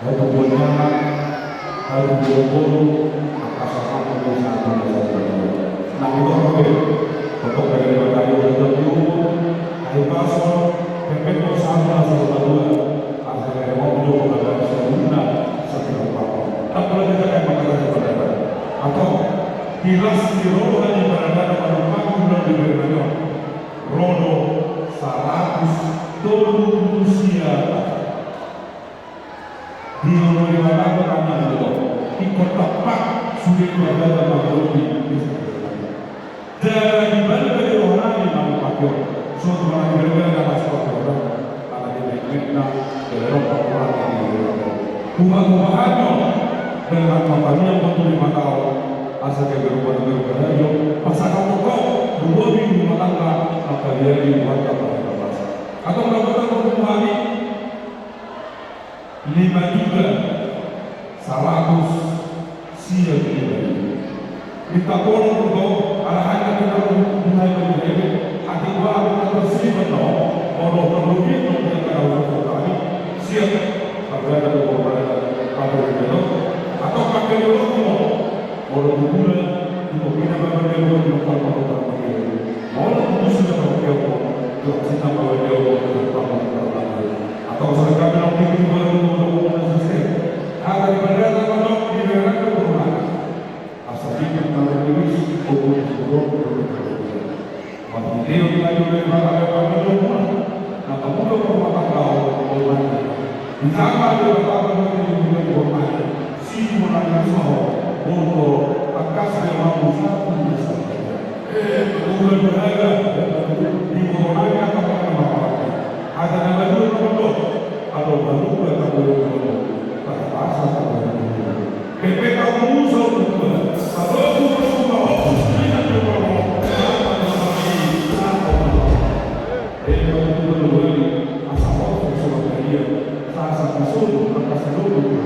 Hatubuan ni anak, hatubuan boru, angka sahat ni sahat ni sahat ni. Nang i do be, tongtong pe di bagasan on, di umur, hahipason, pepet do sahat ni sahat ni. Asa gabe on jo panggabean saluhutna, saluhutna. Ndang pola hita gabe mangkatai saluhutna. Atau, di las ni roha ni pardalanan manang pangula di bernanyo. Ro do saratus tolu pulu sia. Di olo ni Debata do hami na dua. Ingkon tampak sude pardalanan mangadopi. Jala dibaen do di rohanami manang pake on. Songon na di bagasan na las ni roha. Ala ni baen na, jala ro pangula di roha. Umat-umat hami on. Dengan hami mangaliat tu Debata on. Asa gabe rumah tangga rajo. Pasangaphon ho. Rumah tangga. Mangaliat di rumah tangga. Atau rumah tangga hami. Lima juta saratus sia pulu lima ribu. Minta tolong do, ala hata kita tu Tuhan yang berhebet, hati gua minta bersih benar, kalau perlu itu kita tahu tadi, siap, pardalanan, pardalanan, pardalanan, atau pakai dulu, kalau tu bulan, itu kita bakal dia buat, kalau mau, kalau mau, Molo tutu suda parhobas, tutu suda parhobas, atau sadangkan na tinggi baru molo molo sese. Hata di bandara manok di daerah ke rumah. Asa di bandara ini, kobun kobun kobun. Mati dia di maju dari mana ada pagi rumah. Nah, kamu udah rumah tangga, rumah. Di sana ada rumah tangga, rumah. Simon adi saho, bongko, tangkas dia mambu sapu di sana. Eh, betul, berharga. Di bawah lagi apa yang mampu. Ada nama dua nomor dua. Atau baru dua tahun dua tahun. Pada masa tahun dua tahun. P P K musuh dua. Kalau aku bersumpah, aku sendiri yang berbohong. Eh, betul, betul, betul. Asal aku sudah dia. Saya sampai suruh, sampai seluruh.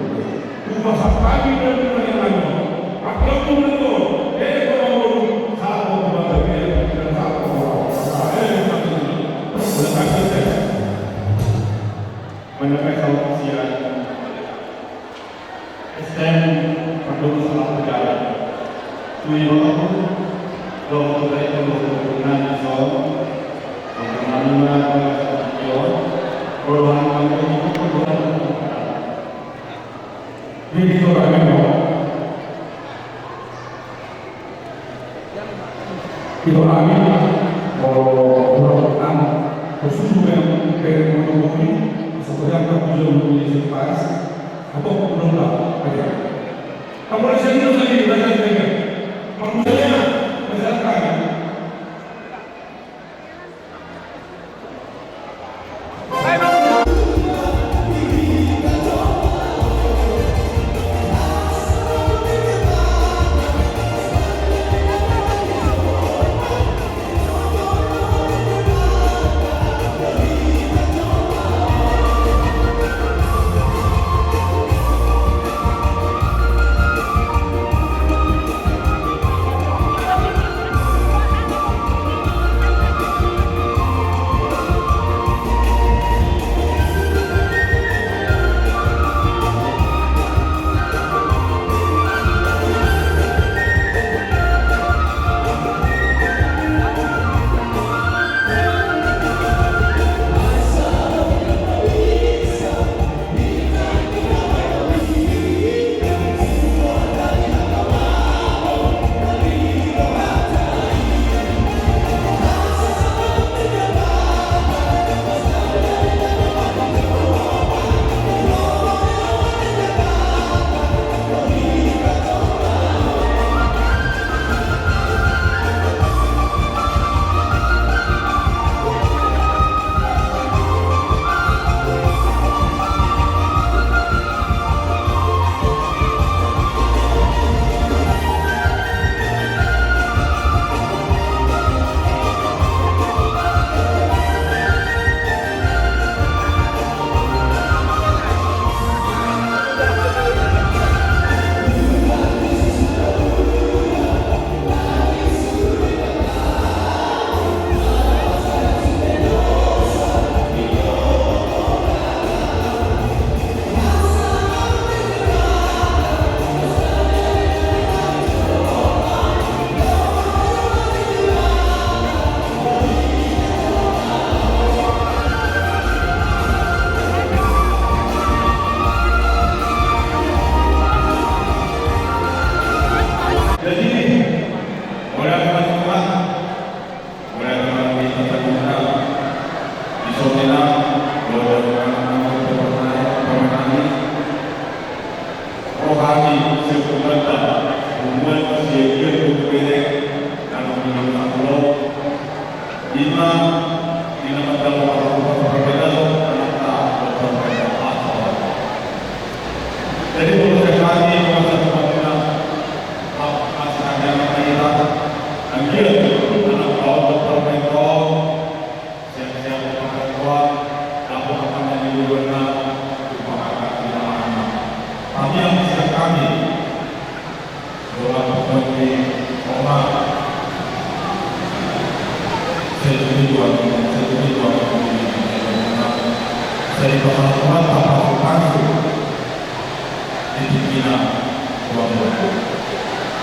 Manapai saut sian S T M Pardongan Salam Negara. Tui Bapak Guru, Doktor Baik Guru, Guru Nani Sol, Doktor Nani Mal, Doktor Nani Mal, Doktor Nani Mal, Doktor Nani Mal. Jadi, orang yang mau. Ito nami, o, orang pertama, khusus yang dari Monogori, seperti yang kamu juga belum di Sipas, atau belum tahu, aja. Kamu di sini, sini, belajar, belajar. Manusia, belajar, belajar.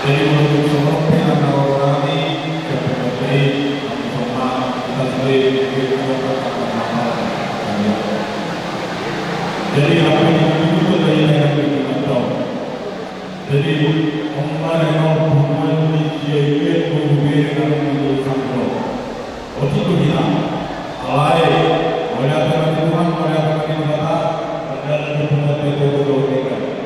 Jadi, molo tung songon on pe na ro nami, siap pe mate, langsung ma, kita sudah, kita dapat apa-apa. Jadi, apa yang kita butuhkan dari dalam kehidupan tahu. Jadi, on ma na ro hubungan ni siagian boru bere na ro di Sanggulo. Otik do hita. Alai, mauliate ma di Tuhan, mauliate ma di Debata, mardalan di hubungan ni boru bere.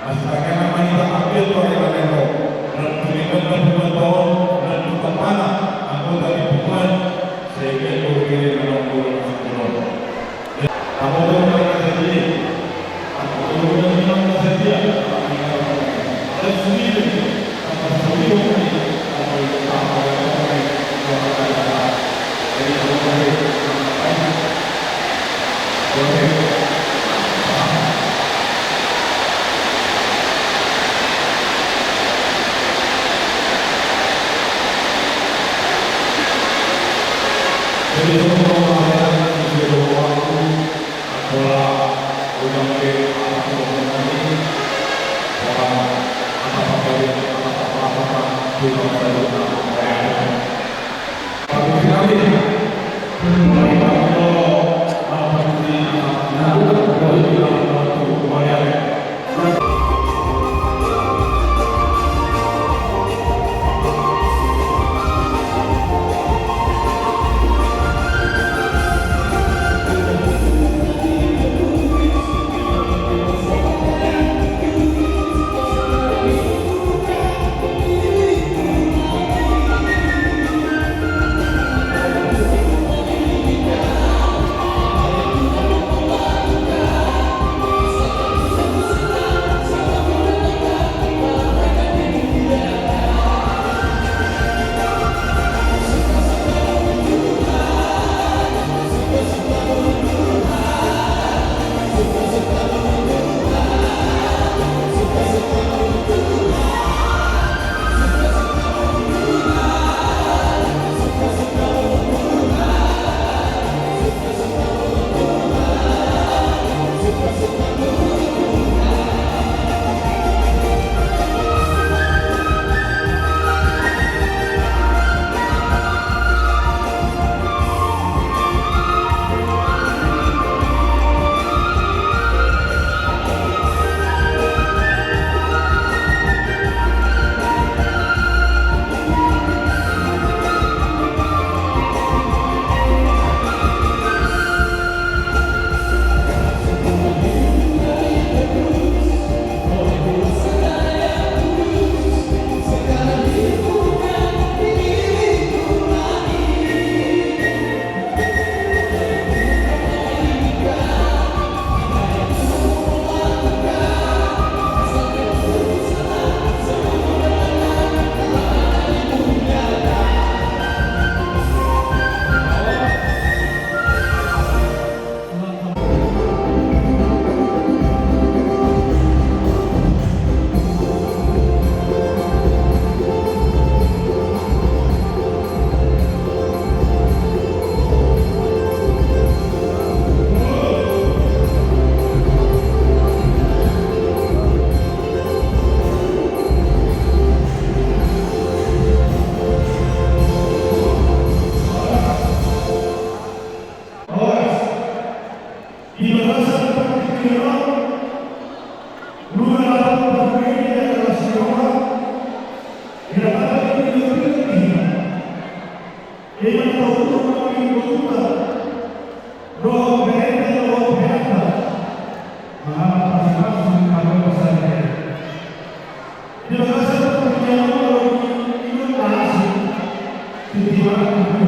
Asa anggiat ma hita ambil tu ari na ro, dan tu denggan na hubungan taon, dan tu tampana, anggota di hubungan, siagian boru bere na ro di Sanggulo. Tabo do na sadia. Tabo do na sadia. Jadi, semua orang yang sudah waktu Pola ujang pe, apa tu nami, pola apa pangkali, apa apa apa di bangsa Jepang. Horas. Di bagasan partingkian on, nunga laho parmende adalah si roha, di bagasan partingkian on. Ima na tahuthon hami tu ita, dohot berenta dohot berenta, mangalap masing-masing panggabean sahari-hari. Di bagasan partingkian on, molo dung ingot na asing, tintin ma na ro tu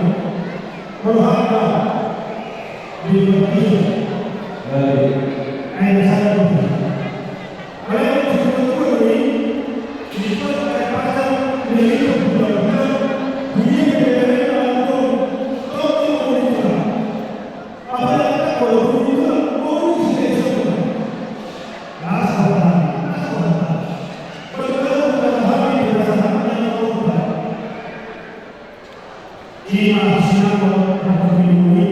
rohanta. Di partingkian. Ai na sada do. Alai molo dung ingot na asing, tintin ma na ro tu rohanta. Apalagi molo dung ingot na ro tu rohanta, molo dung ingot na ro tu rohanta. Ima sinangkot na hupinumuni,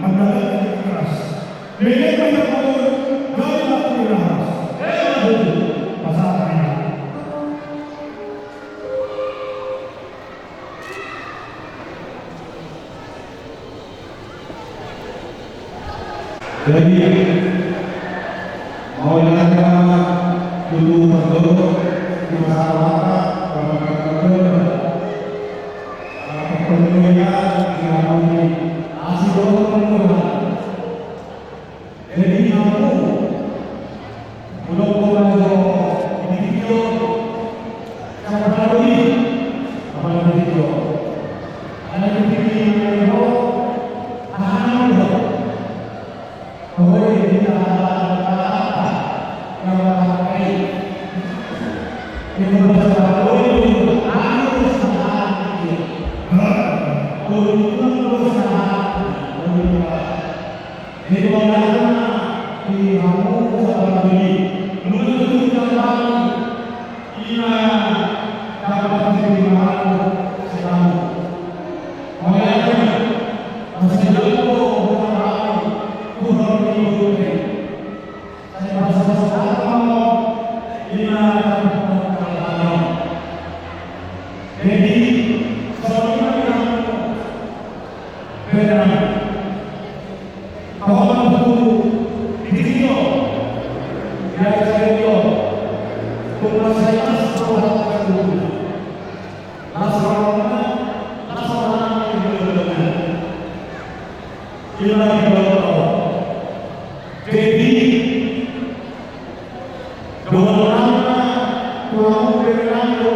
mandalani keras. Mele mele mele mele mele. Pasahat ma. Jadi, mauliate ma tutu parjolo di masyarakat, parjolo. Parjolo ya, di Asi dohot parjolo. Jadi, aku, udah kau aja, ini video, siapa lagi? Apa lagi video? Ada di video, ada di video. Jadi, mauliate ma di hamu saparjolo. Molo tung jala hami, ima dapat diterima hamu sian hamu. Mauliate ma, masih jauh hamu, Tuhan menghibur. Saya merasa senang, ima dapat diterima hamu. Jadi, songon i ma di hamu, benar. Pahotan tu video, ya, video. Tung na sai las roha tu. Las roha, las roha. Ima di bawah. Jadi, dohonon ma tu hamu, Fernando.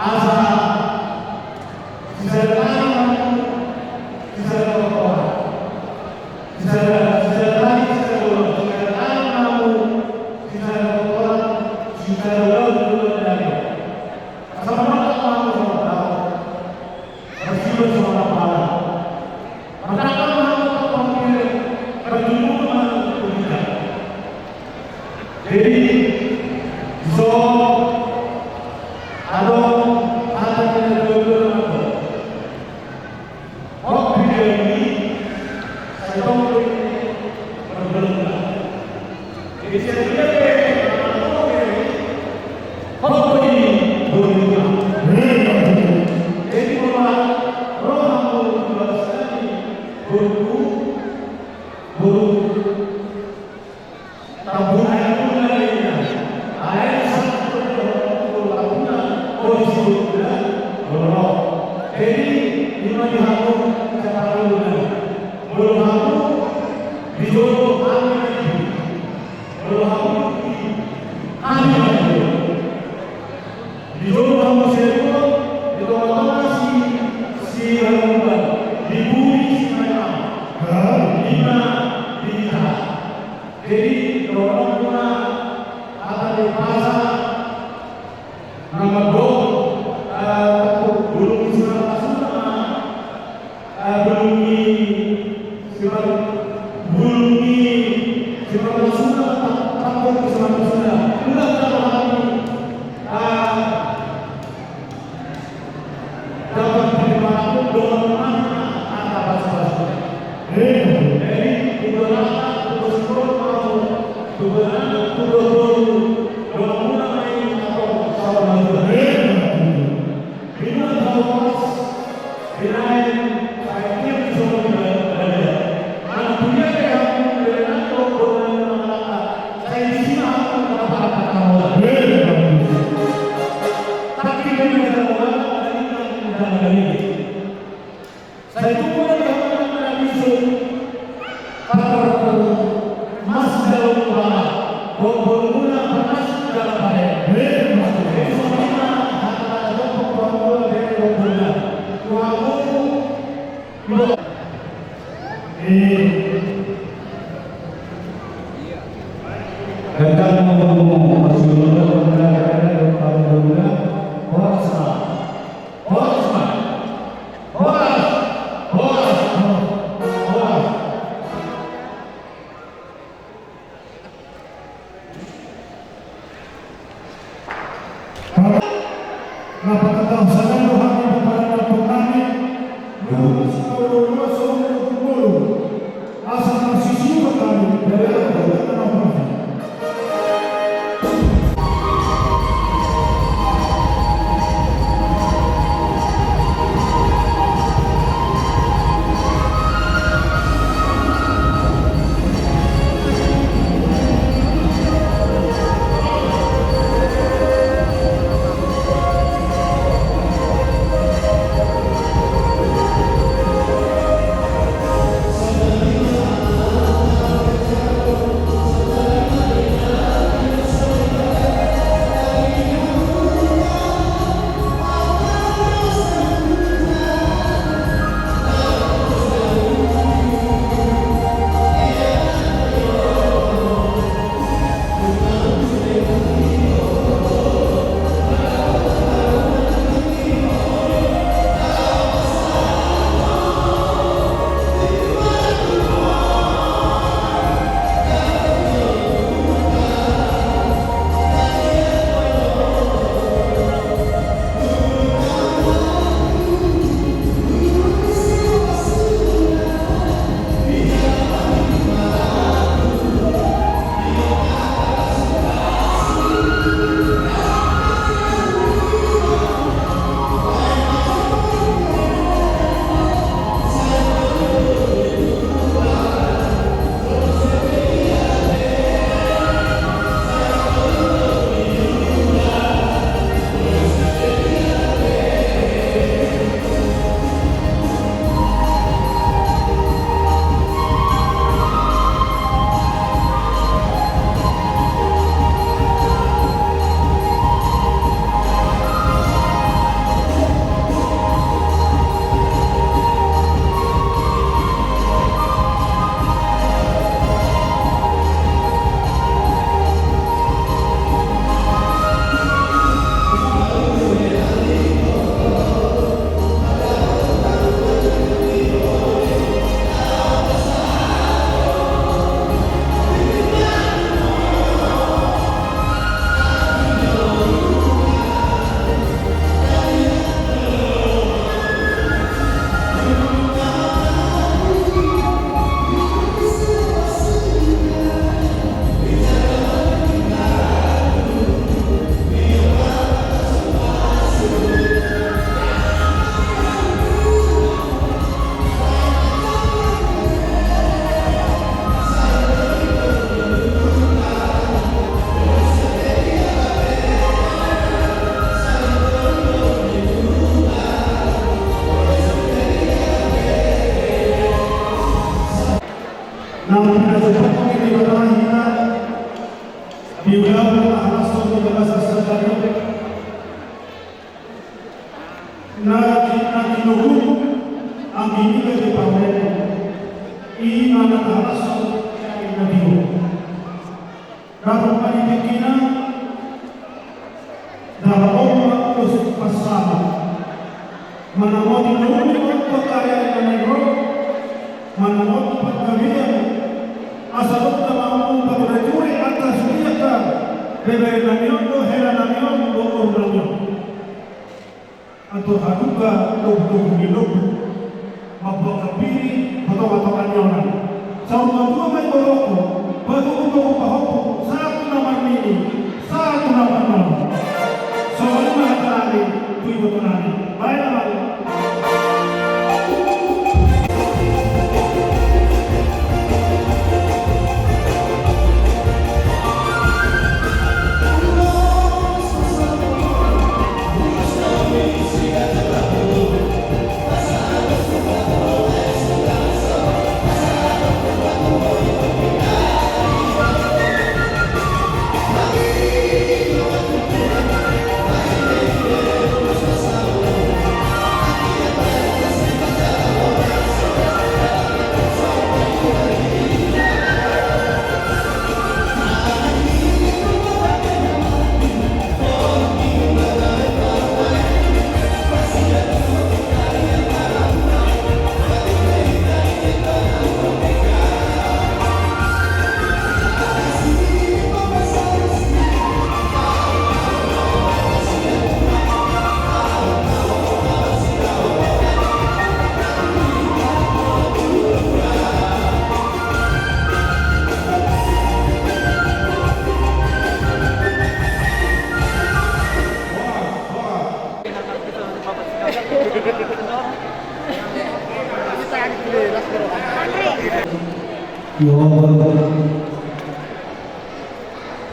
Asa sisada tangan, sisada kotoran. Sisada, sisada tangan, sisada kotoran. Sisada tangan, sisada kotoran. Sisada tangan, sisada kotoran. Asa mantap, mantap, mantap. Asa mantap, mantap. Mantap, mantap, mantap. Jadi, so, adong hata ni na dua-dua na mandok. Hot video ni, sai tong do i marbelengna. Jadi, sai dia pe, hot do i marbelengna. Jadi, molo ro hamu di bagasan ni, boru, boru. Tambun aek gula ninna. Aek satu tambun aek gula. Jadi, ima di hamu saparjolo. Molo hamu di jolo, hami na di jolo. Molo hamu di, hami na di jolo. Di jolo hamu sian jolo, di tonga-tonga si, si Ragunan, di pudi si Ragunan. Ima di hita. Jadi, dohonon ma hata ni pasa na mandok, eh, bulung ni simarlasuna, eh, bulung ni simar-, bulung ni simarlasuna, tampuk ni simarlasuna. Udah tahu hati, eh, Dapat di mana pun dohot mana ada basa-basa. Jadi, tu dongan, tu bos, tu bos, tu bos, tu bos, tu bos, tu bos, tu bos, tu bos. Di mana tahu, di lain, saya kira di sana ada. Mana punya kayak aku, dari mana tahu, dari mana, saya di sini aku, apa, apa, apa. Tangkas sada do hami paparandaphon nami, luhut ni sipaolo-oloan songon na tumbolon, asa marsisiuman hami, bere anggo na mapasu. Na pinatupa ni Debata hita, di ulaon na tahalashon di bagasan sadari on. Na, na tinuhuk anggi ni gabe parumaen i ma na tahalashon di ari na tio. Dapot ma di tingkina, dapot ma ulos pansama. Manamoti na uli on panggabean na naeng ro, manamoti panggabean, asa dong na mampu pature-ture angka sude angka beberenami on dohot helanami on dohot borunami on. Antor haduka togutogu ni lombu, mambuat hambiri, patongatonga ni onan. Saur matua ma i borokku, patogutogu pahompu, sahat tu na marnini, sahat tu na marnono. Songon i ma hata nami, tu iboto nami. Baen ma. Yo,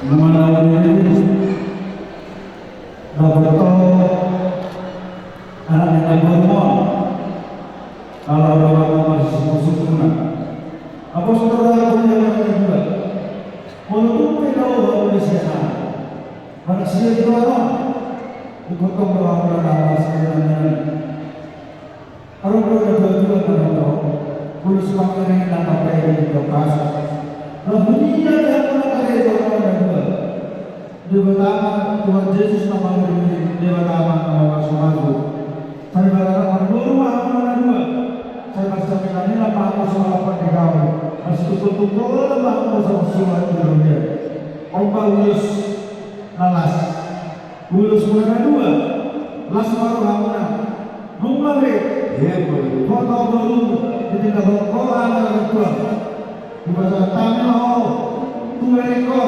mana ini? Dapat tahu anak yang berumur. Kalau orang mau masuk sempurna. Apostol Rasul yang kedua. Walaupun kita orang Indonesia, manusia itu orang ikut pembawa ulama sebenarnya. Ro do na dua-dua na ro do, ulos pangiring na pakai di Tokasa. Lagu dia dia pun ada itu orang na dua. Debata ma, Tuhan Jesus na mangiring-iring, Debata ma na mamasu-masu. Sai barana marboru ma hamu na dua. Sai marsamina-mina ma hamu sahalak di gaol. Marsitungkol-tungkol ma hamu sahat surat di dunia. On ma ulos na las. Ulos muna na dua, las ma rohamuna. Nunga be. Iya, Pak. Ho do boru, di tinggal ho, ho anak orang tua. Di masa tami ho, tu bereng ho,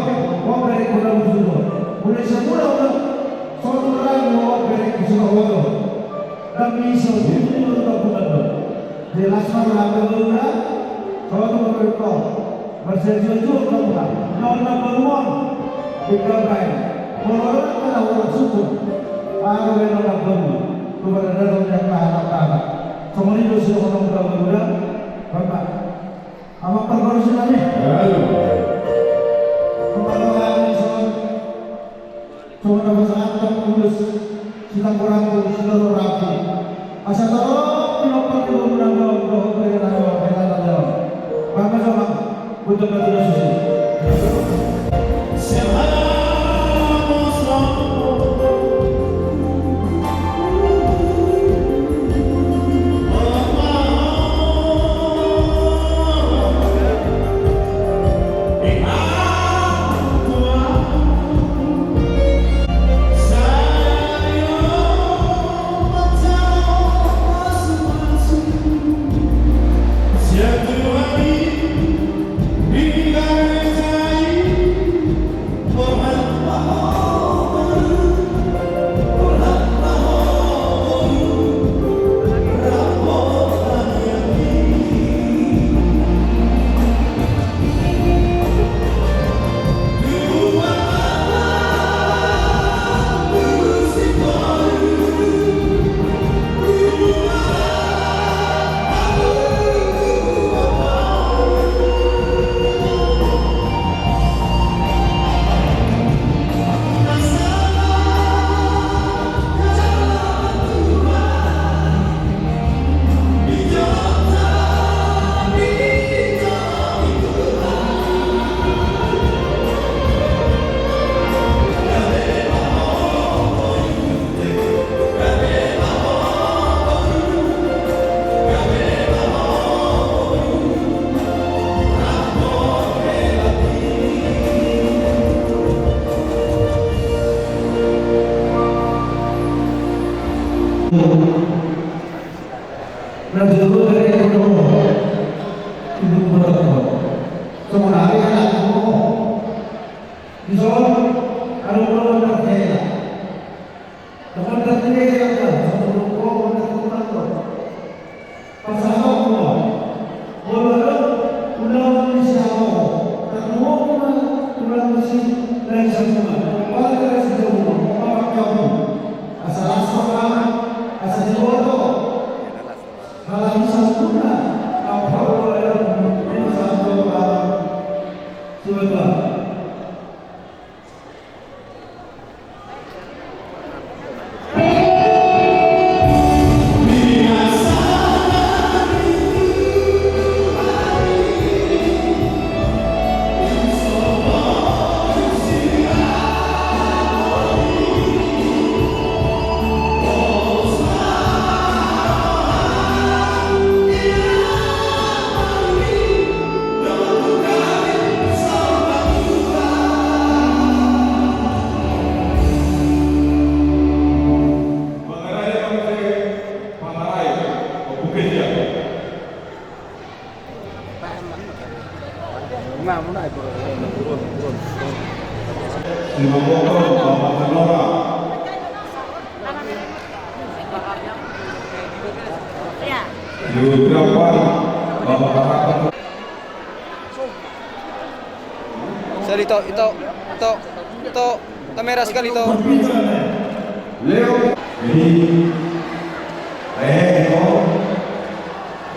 ho bereng ho na musuh ho. Mulai semula ho, so tu ramu ho bereng ho sudah ho do. Dang bisa, itu menurut aku kan do. Jelas ma rohamuna, ho tu bereng ho. Marsiajua-jua ma rohamuna, na on na boru on. Tinggal baen. Molo ro na kada orang suku. Aru baen na boru. Tu pada datang dia ke anak-anak. Songon i do si orang tua boru da. Bapak. Ama parguru sinami. Halo. Kepala kami son. Songon na pasahathon ulos, sitangkoranku, sidororanku. Asa torop pinompar di boru nami on, dohot bere nami on, bere nami on. Bangga sama, untuk batu dan susi. Na jolo dari kono. Ibu bapak. Semua hari anak kamu. Di sono, ada orang berkata. Teman dan ini yang ada, satu kelompok, teman dan teman. Pasahat ma. Molo adong ulaon ni si hamu, tarlumobi ma tulang ni si Raja Bunga. Kepala Raja Bunga, Bapak Kamu. Asa las ma, asa diboto. Halak ni sambungna, apa ulaon ni sambung. Siapa? Sekali, Ito, Ito, Ito, Ito, merah sekali, Ito. Leo. Jadi, eh, Ito.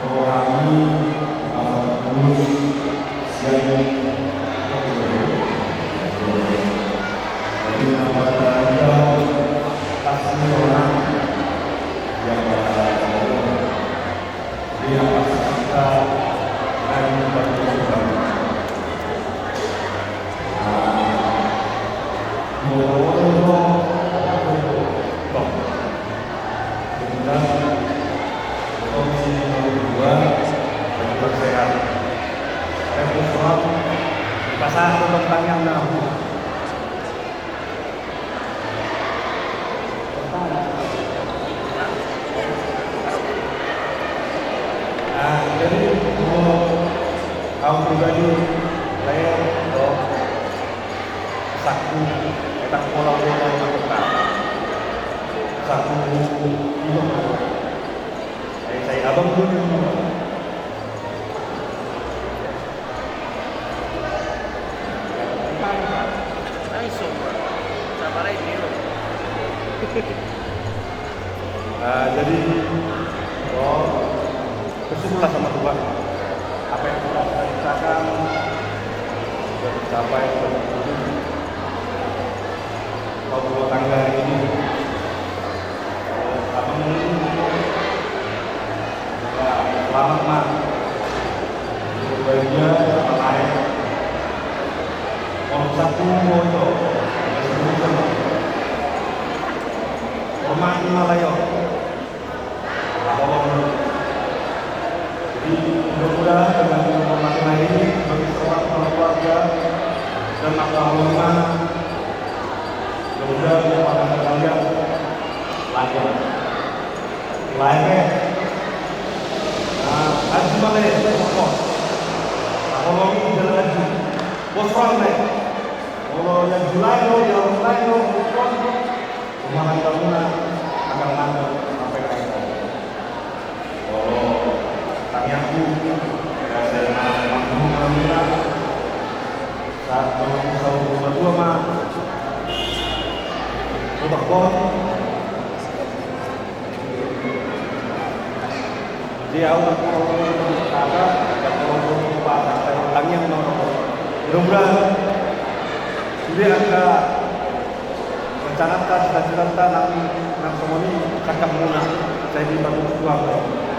Rohani, Bapak Guru, siap. Jadi, nama kita, pasti orang yang bakal Iya, pas kita main batu lubang. Nah, ngomong-ngomong, toh. Kemudian, komisi nomor dua, bagi sehat. Saya berharap di pasar lubang yang enam. Ah, jadi, molo au pribadi, lae, do, saku, etak pola, pola, saku, ino, sai, sai abang dulu. Langsung, sama lain ni lo. Ah, jadi, oh, bersyukurlah sama Tuhan. Apa yang telah kita kerjakan sudah tercapai, sudah terwujud. Kau rumah tangga ini, kalau abang ini, selamat, Mak. Berbahagia sama lain. Orang satu, orang itu. Hormati malayo. Jadi, mudah-mudahan dengan menghormati ini, bagi seorang kepala keluarga dan mata ulama, mudah-mudahan dia akan kalian lancar. Lae. Nah, aju male, pokok. Nah, kalau ini jalan aju. Bos orang, Lae. Kalau yang Julai, lo, yang Julai, lo, pokok. Rumah tanggamuna akan lancar sampai akhir. Olo, tangiangku, asa na manghuhut hamuna sahat tu saur matua ma. Utak pon. Jadi au, au, au, au, au, au, au, au, tangiang ma. Mudah-mudahan sude angka rencananta, cita-citanta nang, nang songon i, sangkapmuna, sai dipangido Tuhan,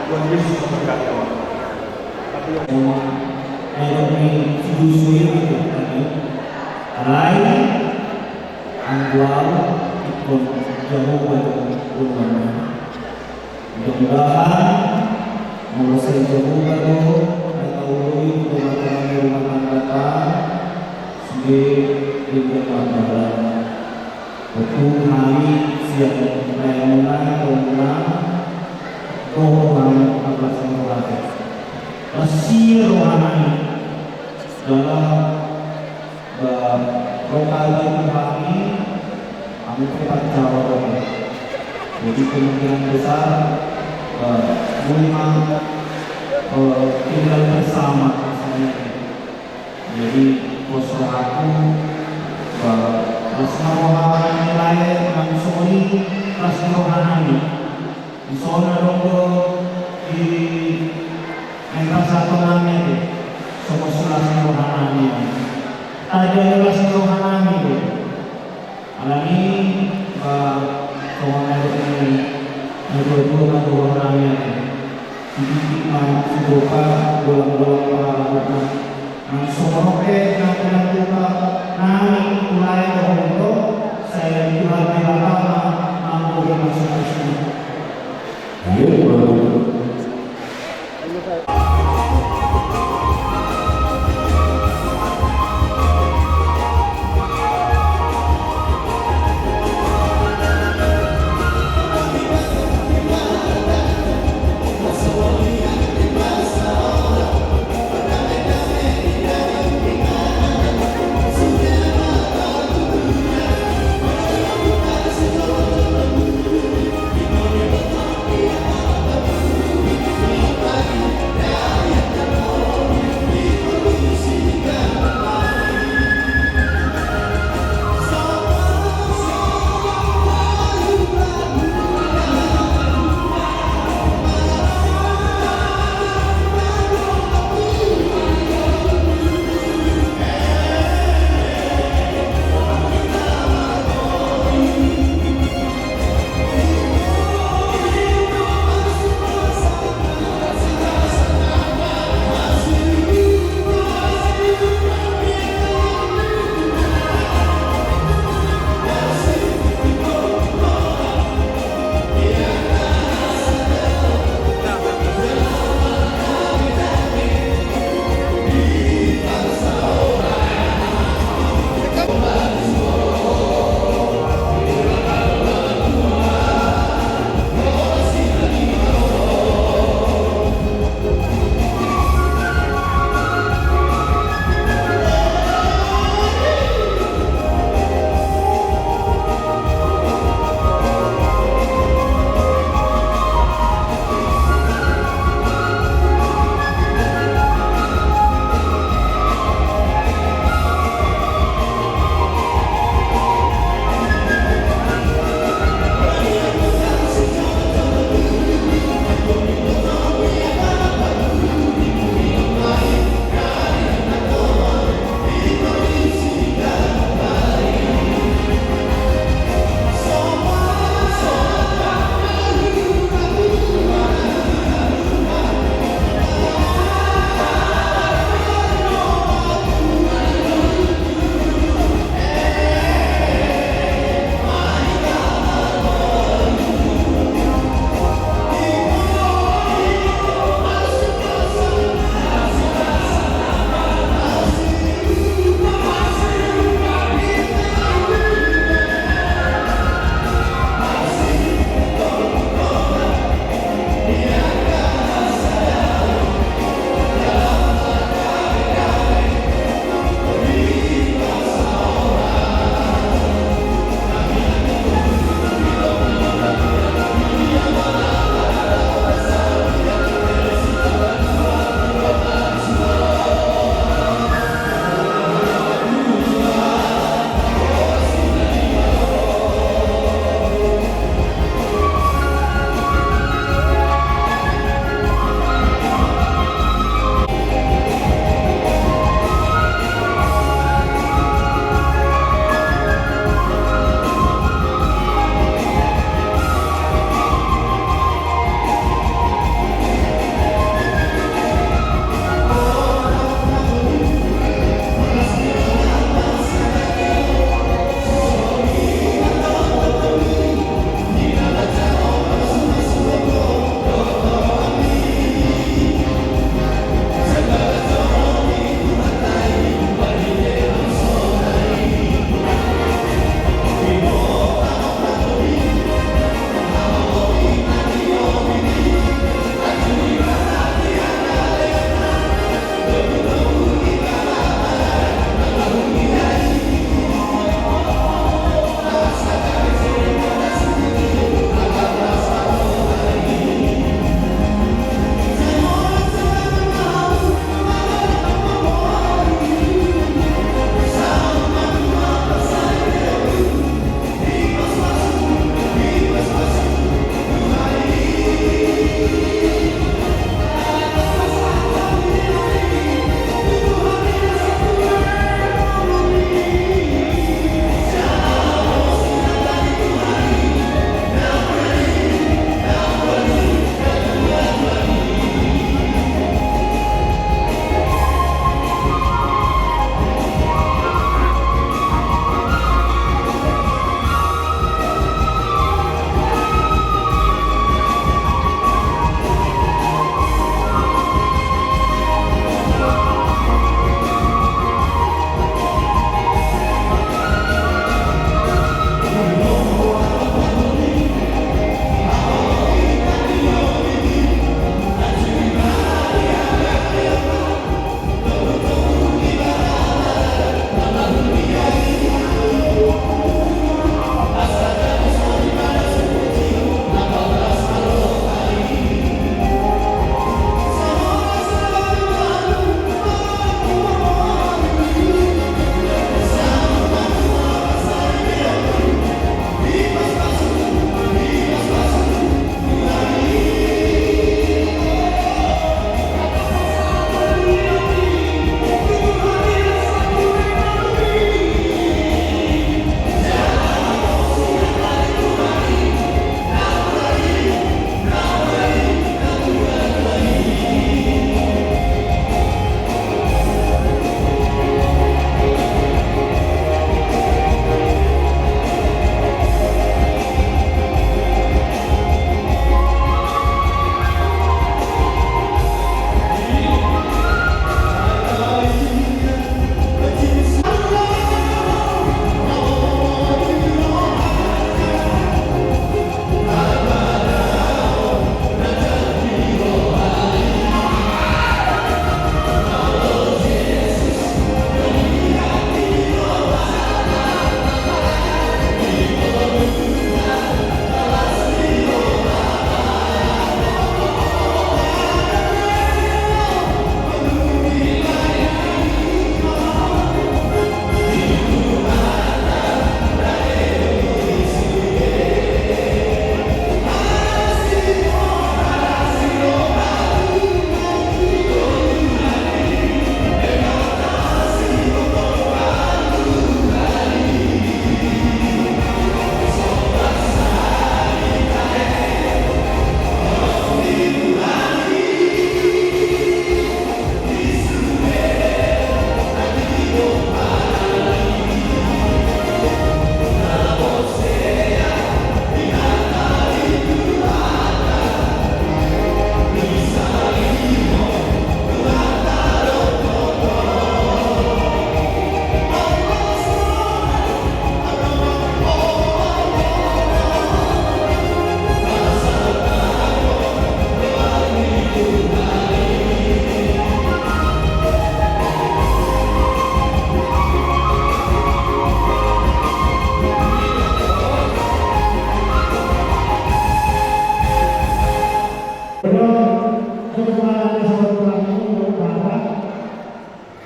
Tuhan Yesus memberkati. Tapi, eh, ini susu ini, alai, anggo au, ikon Jahowa, ikon Tuhan. Mudah-mudahan, molo sai Jahowa do na taoloi di tonga-tonga ni rumah tanggata, sude denggan mardalan. Tontu hami sian lae muna, ito muna, dohot hami marlas ni roha. Las ni rohanami. Jala, ba, roha ni hami, hami pe pansarian. Jadi kemungkinan besar, ba, boi ma, eh, tinggal bersama misalnya. Jadi pos rohaku, ba, las ni roha ni lae, nang songon i las ni rohanami. Dison adong do di naeng pasahaton nami ate, songon las ni rohanami. Taida las ni rohanami do. Alani, ba, songon na didok ni natua-tua ma tu rohanami ate. Sitinggit ma sidopa, golang-golang pangarahutna. Nang songon on pe nang pangidoan nami tu lae dohot ito, sai Tuhan Debata ma manggohi pasupasu. Iya, Tuhan.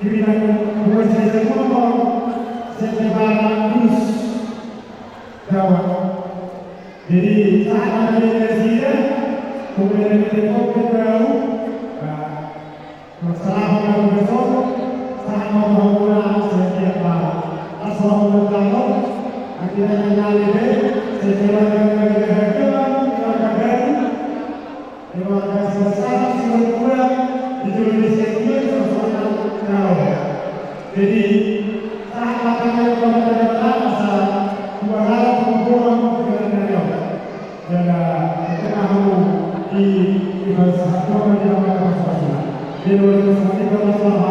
Di bidang hubungan sosial motor, sete bara dus. Jawa. Jadi, sahat ma tadi dari sini, kemudian kita mau ke tahu, nah, masalah orang besok, sahat ma orang setiap bara. Asal orang tahu, akhirnya nyali deh, setiap orang yang ada keluarga baru, Keluarga Sosana, Simanjuntak, di Indonesia ini, Sosana, Jawa. Jadi, sahat ma tadi dari Debata, asa dua hal, hubungan dengan Jawa. Jadi, kita mau di, di bahasa Jawa, di bahasa Sunda. Di luar itu, seperti itu, masalah.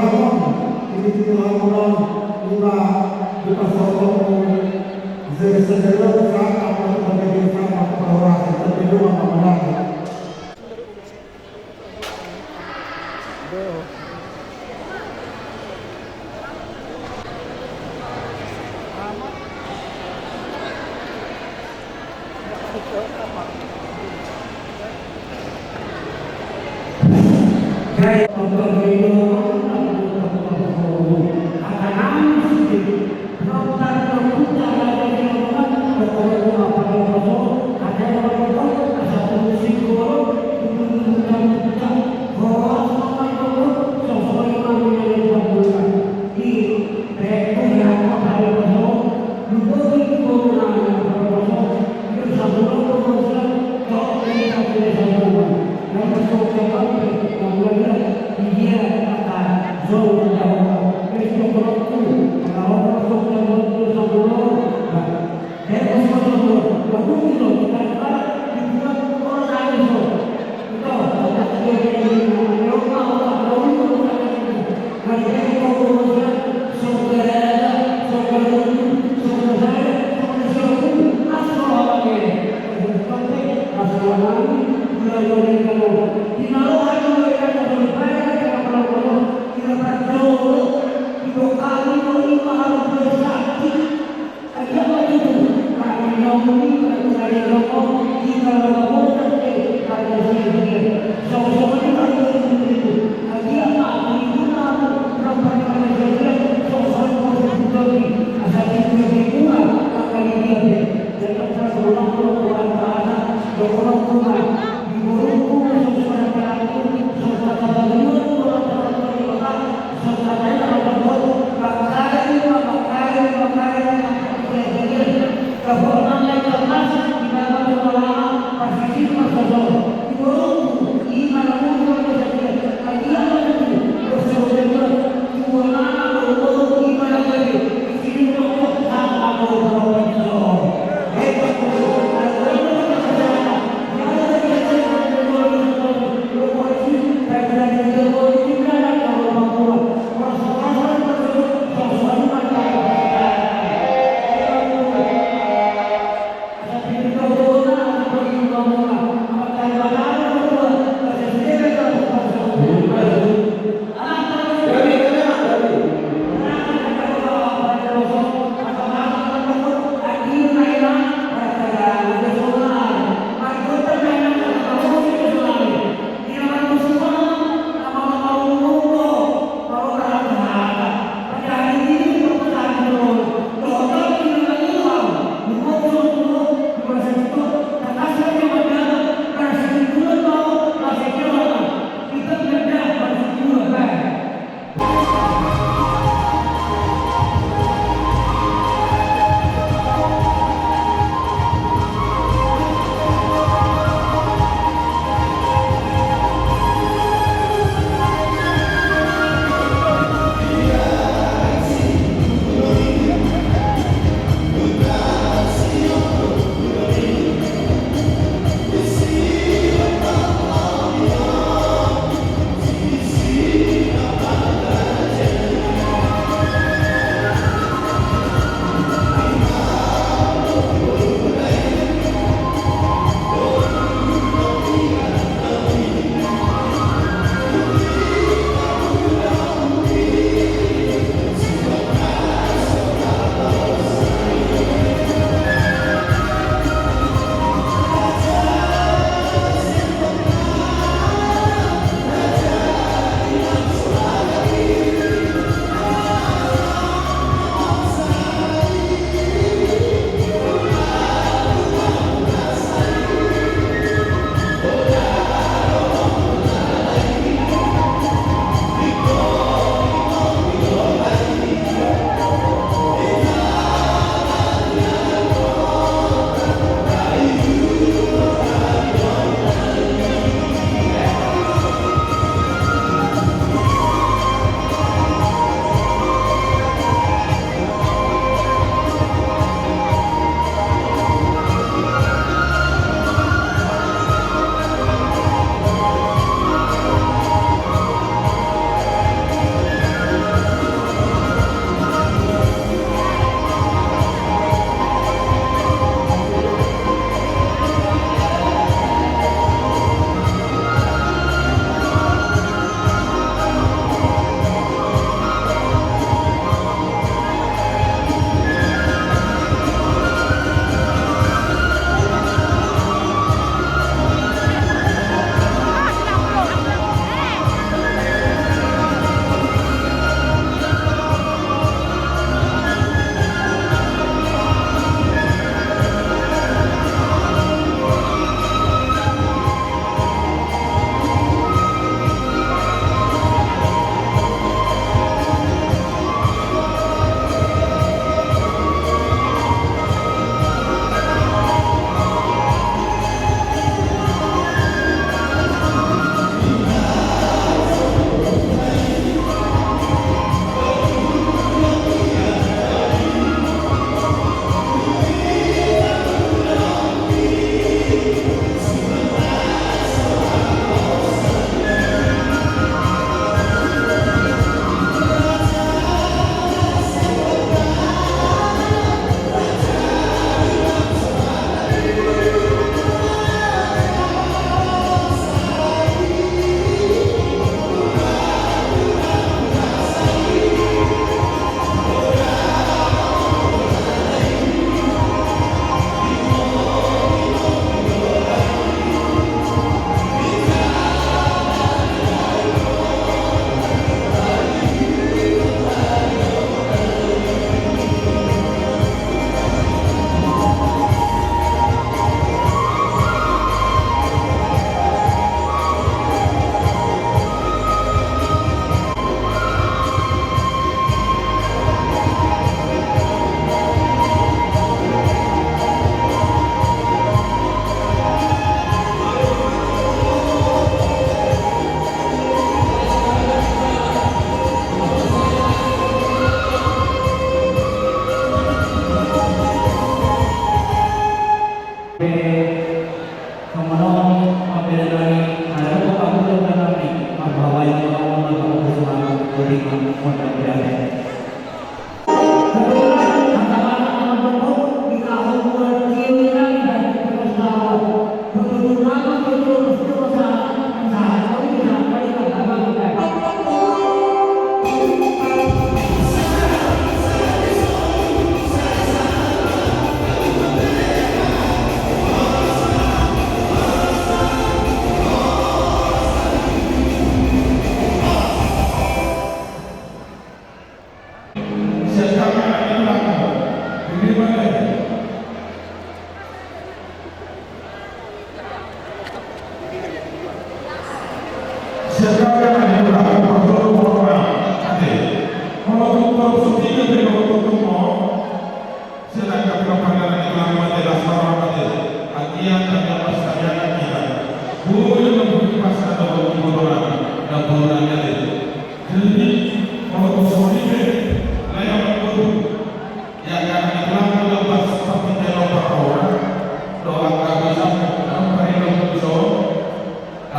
Tuhan, ini Tuhan orang lima, lima sosok, saya sadar, saya akan menjadi sama orang, saya sadar, orang lima.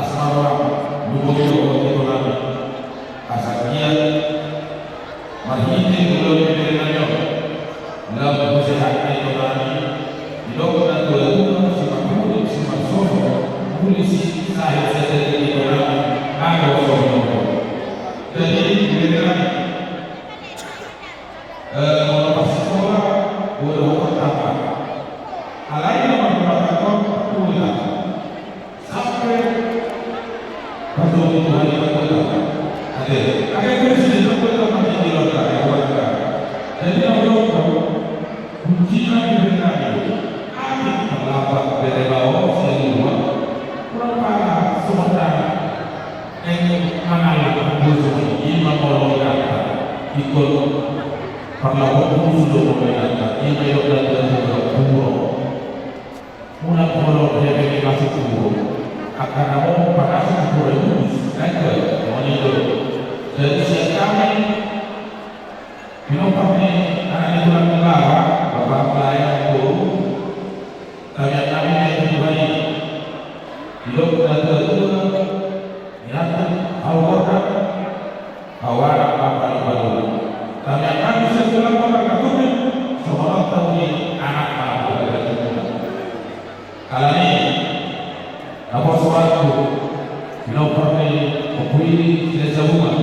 Las ma roham, lumobi do ho di tonami. Asa anggiat marhite ulaon ni berenami on, lam husehatkan tonami, didok na tua-tua, simarhudut simarsoso, muli sahit sadia di tonami, na do so binoto. Jadi berenami, eh, molo parsikola, bodo ho pertama. Alai na marhumatan on, puluh tahun. Sampe parjolo Tuhan i, parjolo Tuhan. Ate, ate, terus di parjolo Tuhan, di luar, ya, luar. Jadi, na molo kuncina di berenami, ate, terlambat bere bao, selua. Kurang parah, sementara. Eng mangalap, bujung, ima molo inanta. Ikut parlapok musuh do molo inanta. Ima idok dan dan dan burung. Mula molo dia bagi masuk kubur. Angka na mau panasuk kubur itu, kan, tuh, mau itu. Jadi siap kami, minum kami, anak itu lagi bawa, bapak pelayan guru. Kami, kami yang itu baik. Hidup dan tua-tua, niatkan, awal, awal, apa, apa, apa. Kami, kami sekolah, apa, apa, apa. Semua tahu ni anak, apa, apa, apa. Alani, na pos waktu, pinompar ni ompu i, sian Sabungan.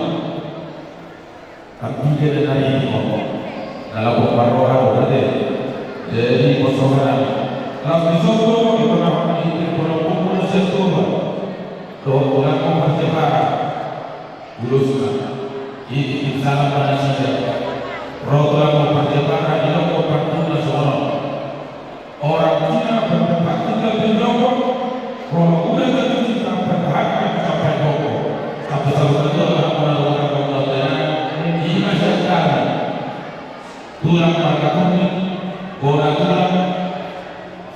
Kan tiga dan hari ini, na laho marroha do, ate. Jadi, pos roha nami. Laos di son do, di tongah ni, di pondok pondok sian Toba. Dohot tulang parjapara. Ulos na, i titip salam ma nasida. Ro tulang parjapara, didok pantun na songon on. Orang Cina bertempat tinggal di Lombok, kalau udah jatuh cinta, pertahankan sampai pokok. Satu-satu saja lah, mana orang kamu tahu ya? Ini masih ada. Tulang marga Tumit, bona tulang,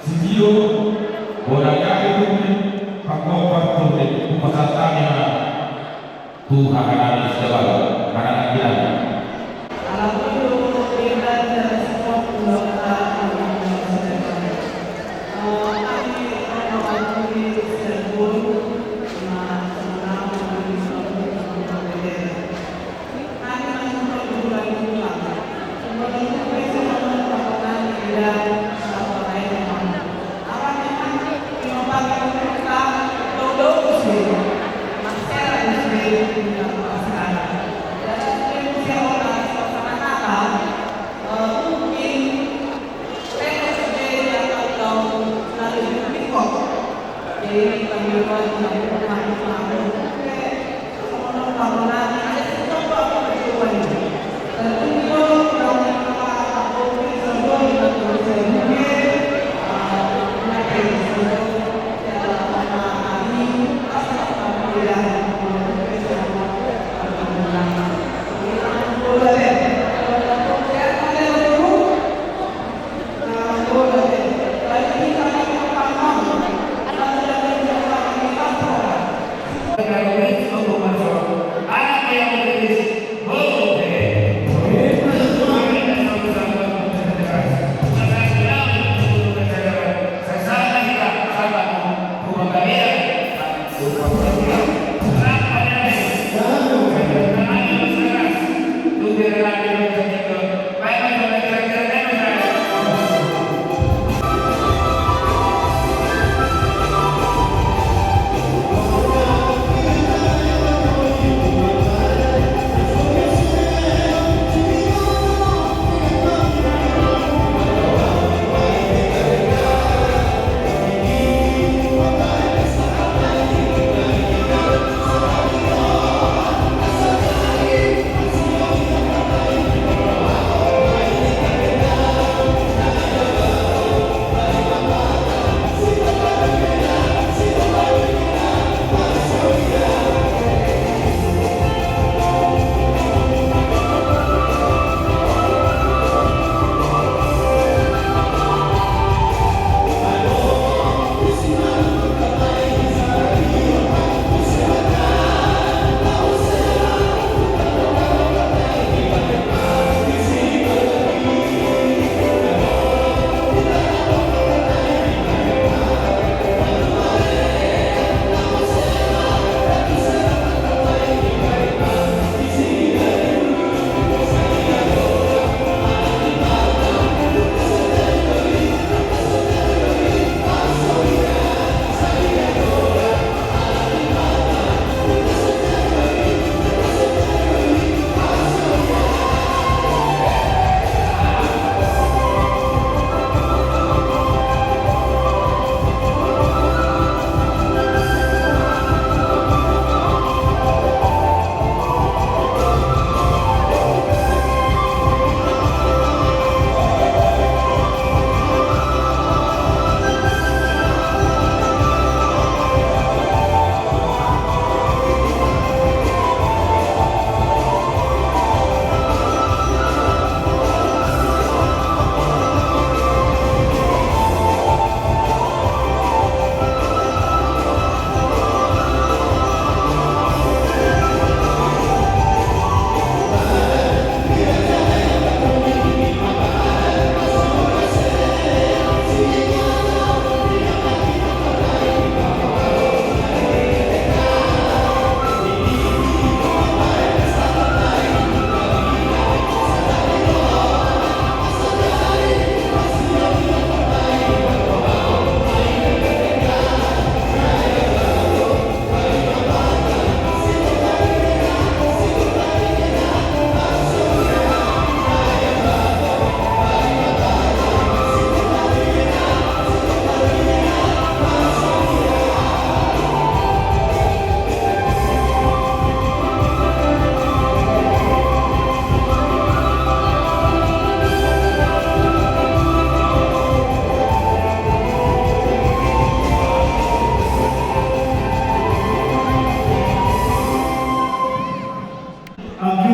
sitio, bona jae Tumit, panggobar Tumit, hupasahat hami ma. Tu haha nami, siapa? Mana nami?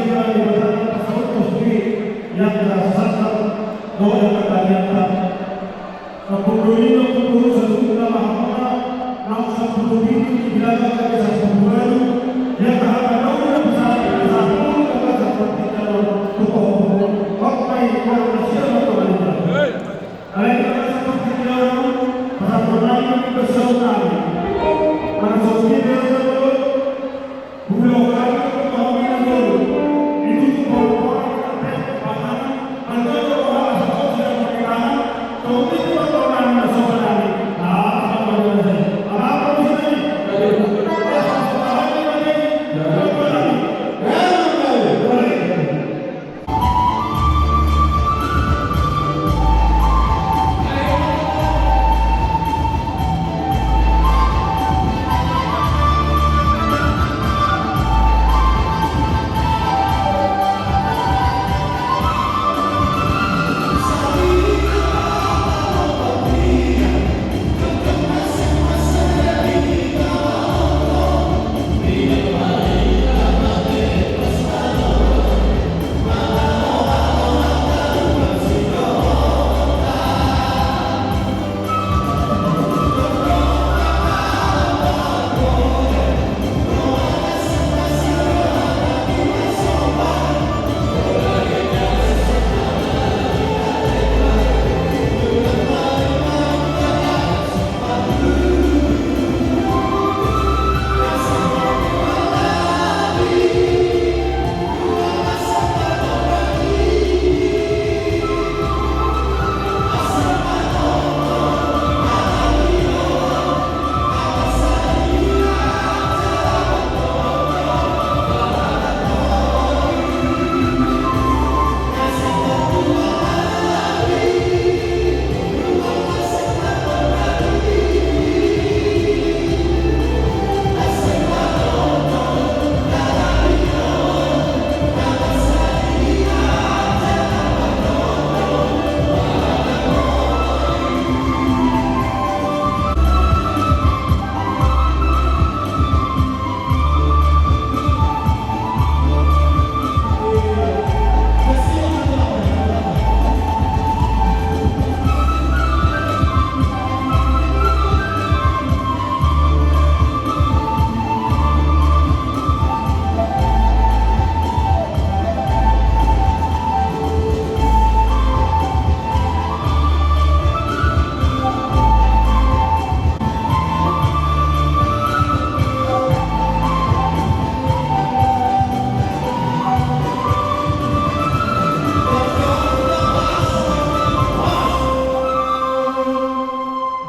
Debata na pasaut di angka sasat dohot angka tangiangta. Kampung doli, kampung boru, saluhutna ma hamuna, naung sampulu pitu di bilangan gabe sampulu ualu, ia tahapan naung na pasahat, pasahat mulu gabe sampulu pitu, tu ho, ho, ho, hot mai, hot mai, siapa tu alita. Alai gabe sampulu pitu, pasahat nami, pasahat nami. Mana sampulu pitu,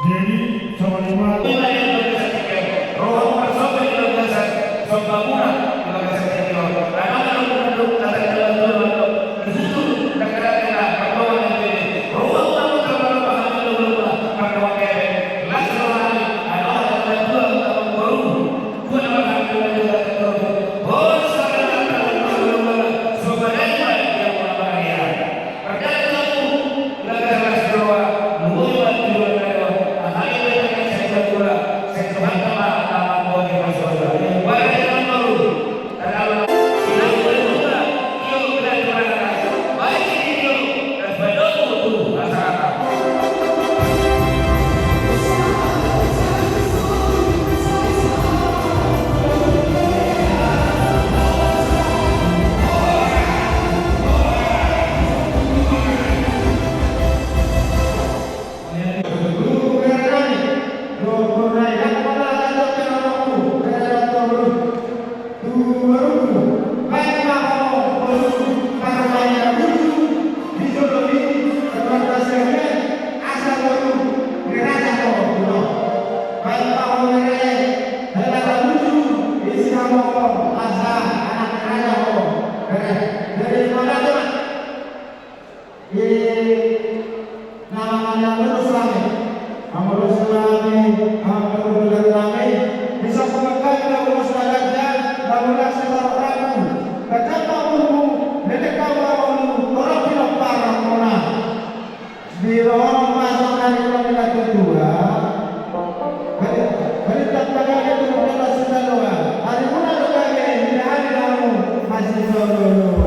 Jadi, sama lima. Jadi, mana tu, Mak? Di na mangalean ulos nami, mangalean ulos nami, mangalean ulos nami, di samping nangkin ulos na ganjang, na mulak sitorop rambu, ganjang ma umurmu, leleng ma boru, torop pinompar rambu na. Di rohangku ma songon na nidok ni natuatua. Balik, balik, tak tagal itu, balik, tak tagal, ari muna do gabe, di hari namu, masih solo.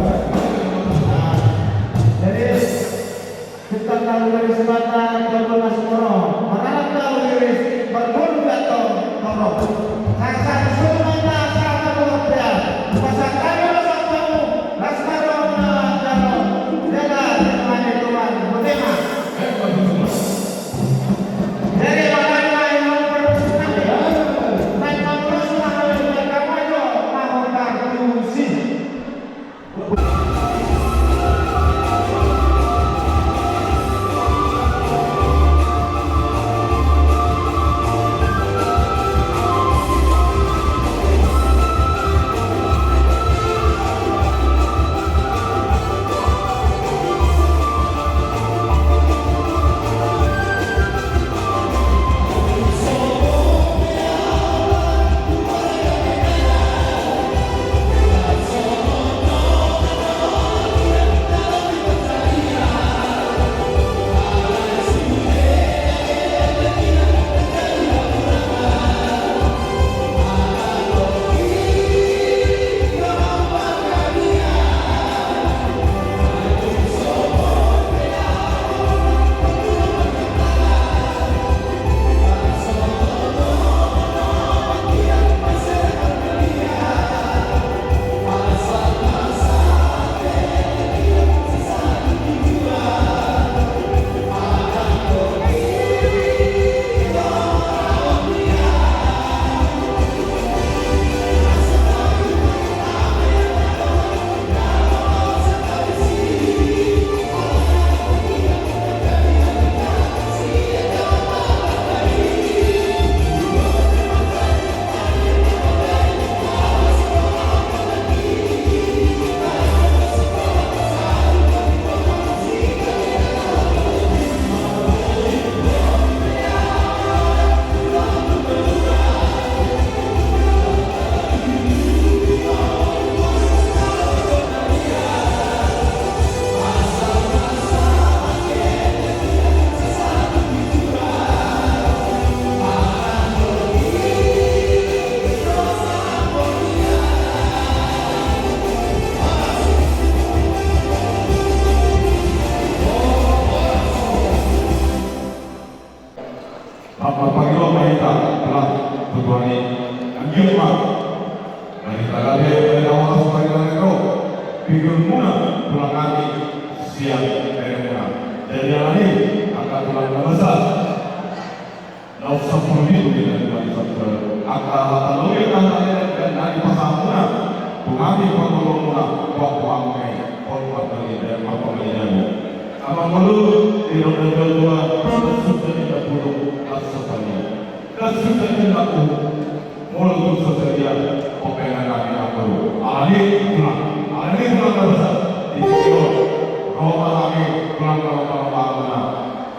Marpangilo ma hita, Tulang, tu Tuhan i. Anggiat ma, mari tagak hita, mari tawaras, mari tagak ro, pinggan muna, tulang nami, sian, pere muna. Jadi alani, angka tulang na basa. Laos sampulu pitu di dalam Tuhan Yesus. Angka hata na uli, angka hata na uli, na dipasahat muna. Tuhan i pangolomuna, buat Tuhan i, buat Tuhan i, dan buat Tuhan i. Amang molo, di dalam Tuhan, sudah tidak buruk, langsung saja. Dan sudah tidak buruk, molo tu sasadia, opelan nami amang molo. Alani, tulang. Alani, tulang na basa. Di sini, roha nami, tulang, roha, roha, roha.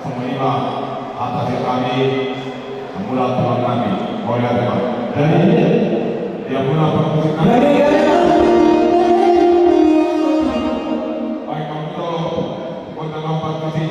Songon i ma hata sian hami, mauliate ma hami, mauliate ma. Jadi, ia muna parmusik nami. Baik, kami tolong, buat nama parmusik.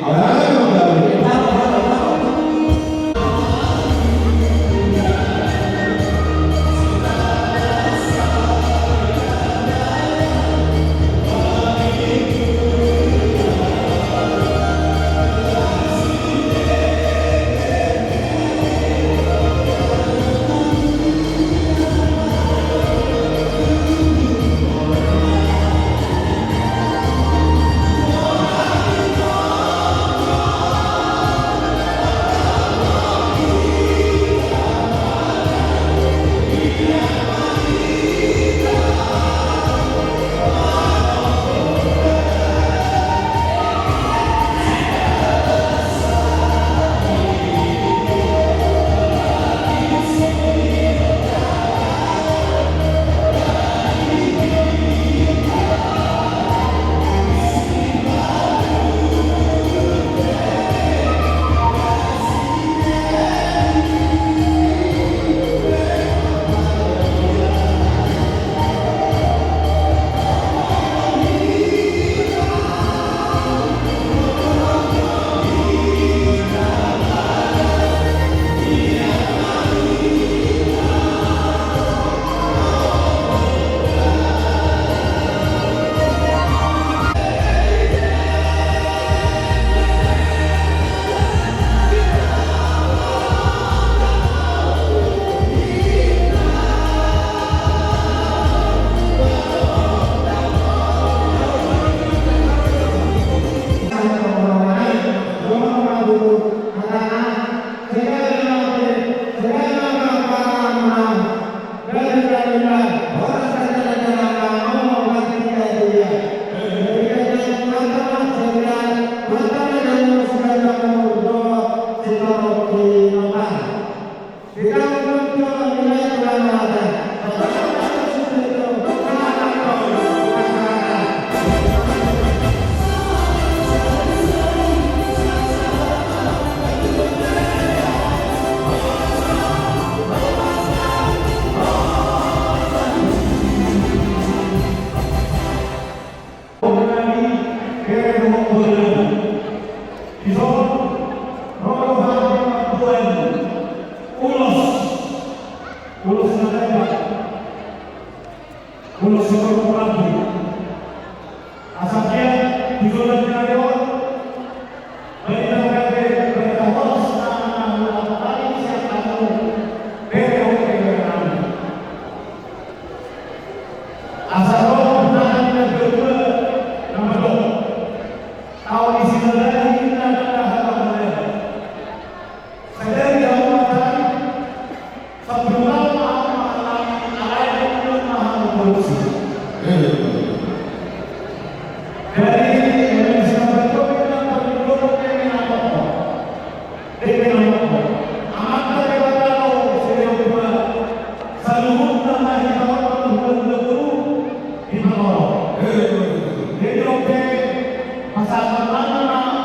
Sahat ma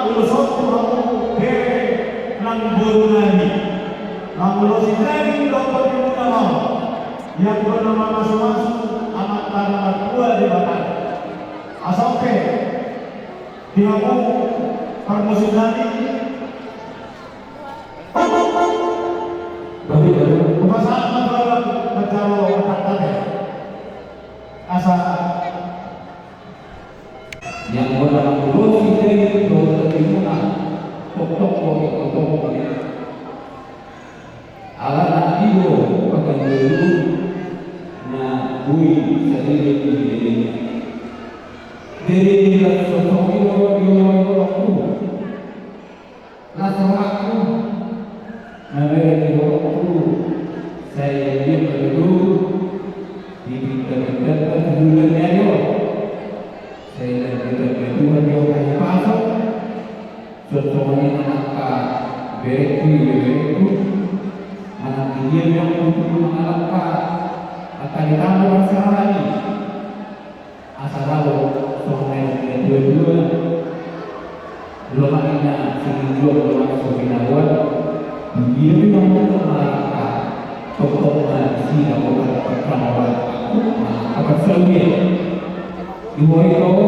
ulos on tu hamu bere nang boru nami. Mangulosi daging dohot tondimuna ma. Ia pun nama masu-masu Amanta na martua Debata. Asa oke. Di hamu parmusik nami. Berarti dari rumah sama jualan, menjalo otak tadi. Asa yang gua dalam dulu sih dari itu dari mana? Tok tok tok tok tok. Ala na ido pakan dulu na bui sadiri di dirinya. Dari sosok itu di rumah itu. Las rohangku, na bere di rohangku, sai dia berdoa di pinta-pinta bulan nyayo. Sai dia berdoa di rohangku pasok. Sosok ini anak bereku, bereku. Anak dia yang butuh anak apa? Akan ditambah masalah ini. Asa ro songon na dua-dua. Lomak inna silinjuang lomak so binaboan. Di dia memang tongtong malangka. Tongtong ma di sini tongtong tongtong malangka. Apa saja. Di bawah itu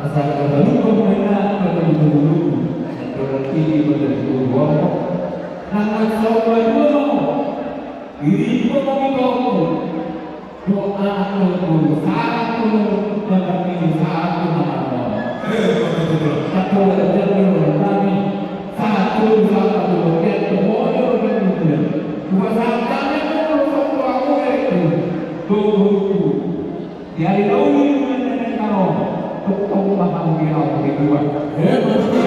asa ada lupa mereka pada dulu-dulu. Yang berarti pada dulu-dulu. Nang masalah dua mau. Iri ko mami bongku. Doa tu satu dapat ini satu nama. Eh, betul. Satu dapat ini nama. Satu satu dapat semua dapat itu. Dua satu dapat itu satu aku itu. Tuh. Jadi tahu ini bukan dengan kau. Tuh tahu lah kamu dia orang kedua. Eh, betul.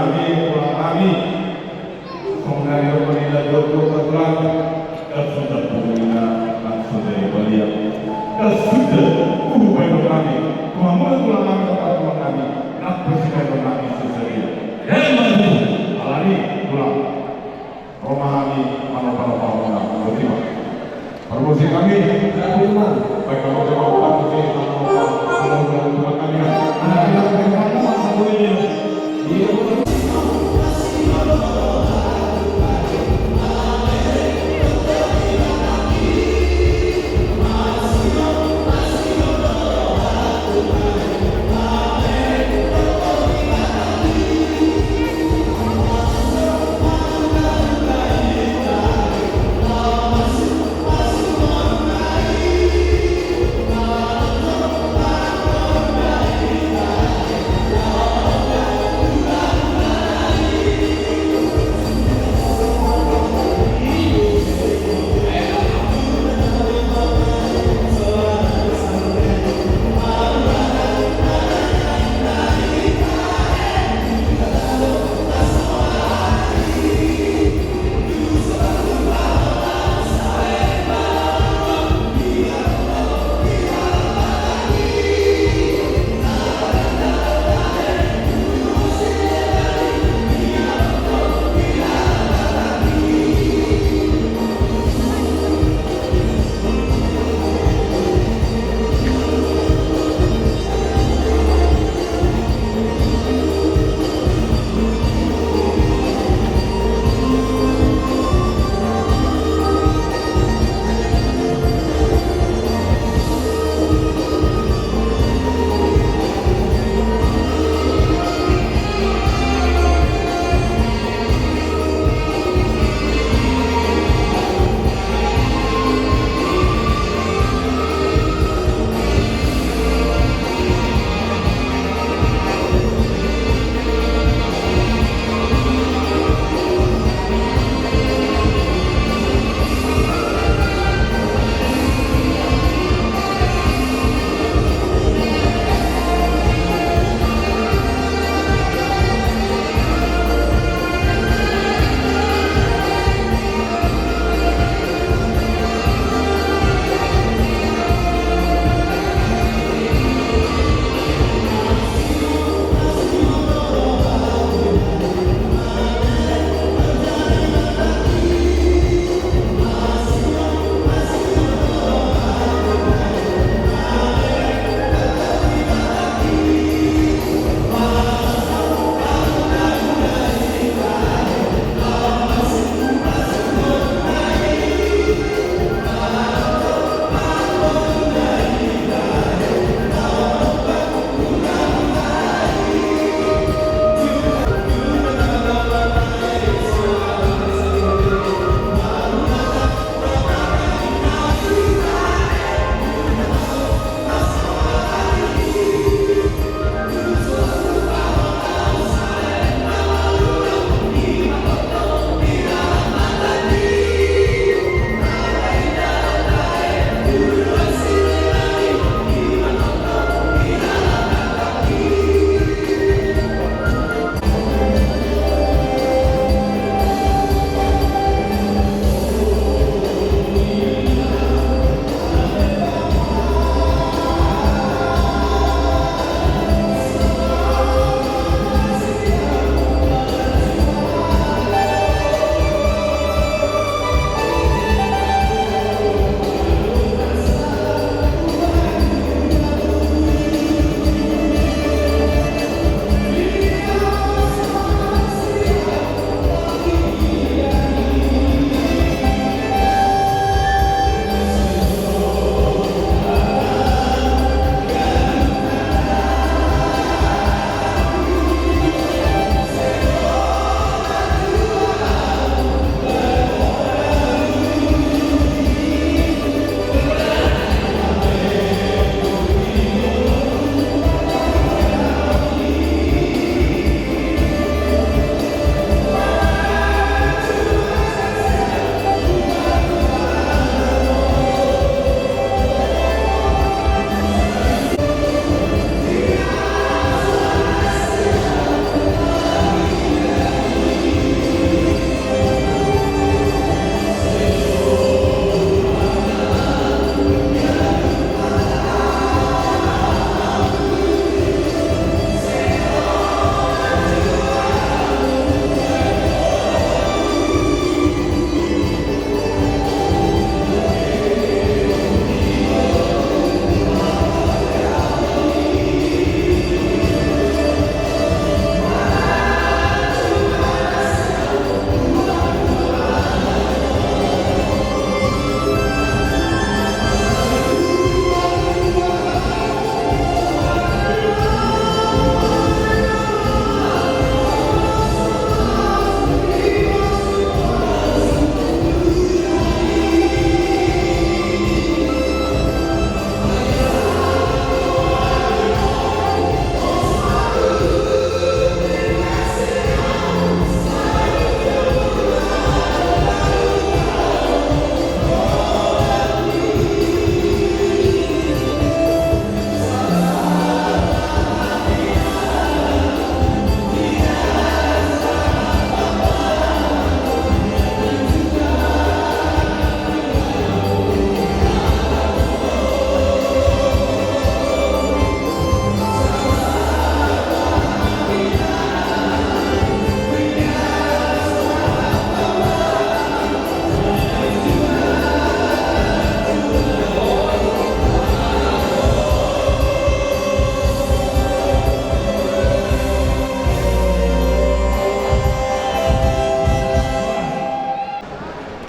Hami, tulang hami. Songon na nidok ni na jotjot na tulang. Ndang suda pungina, ndang suda i balian. Ndang suda pungina hami. Tulang hami, tulang hami, tulang hami. Ndang pungina hami suda i. Hei, maju. Alani, tulang. Ro ma hami manopa-nopa hamuna, boti ma. Parmusik hami. Baik, kalau kita mau parmusik, kita mau parmusik, kita mau parmusik, kita mau parmusik.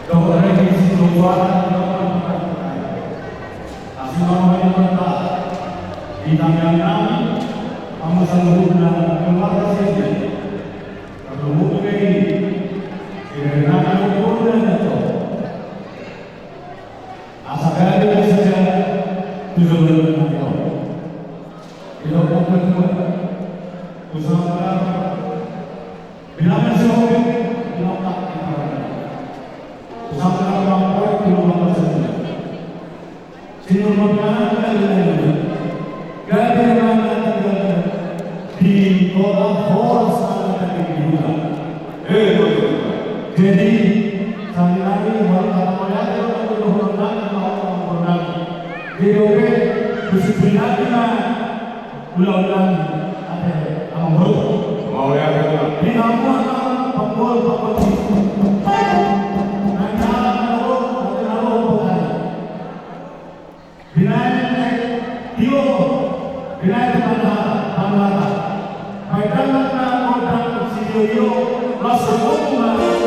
Dohot regi sinuan. Asi ma roha ni Tuhanta di tangiang nami, hamu saluhutna keluarga Sianjur. Tarlumobi pe i, di daerah nami, umurna na to. Asa gabe na sadia tu joloan ni on. Didok na tuatua, tu sanggar, bilangan si Hobi, bilangan di parana. Tu sanggar mamboan tu lubang parsatuan. Sinur mambilangan na bilangan. Gabe na tinggal di kota horas ala tadi di huta. Eh, jadi, sehari-hari, walau kata melihat, kalau aku udah hormat, mau hormat. Jadi, oke, disiplin aja, nah. Ulang-ulang, ate, amang boru. Mau ya, betul. Di kamu, amang, pembol, pembol. Nanya, amang boru, ate, amang boru, ate. Binaen, eh, tio. Binaen, panaha, panaha. Baik, tangan, tangan, tangan, si tio, tio. Langsung, langsung, langsung.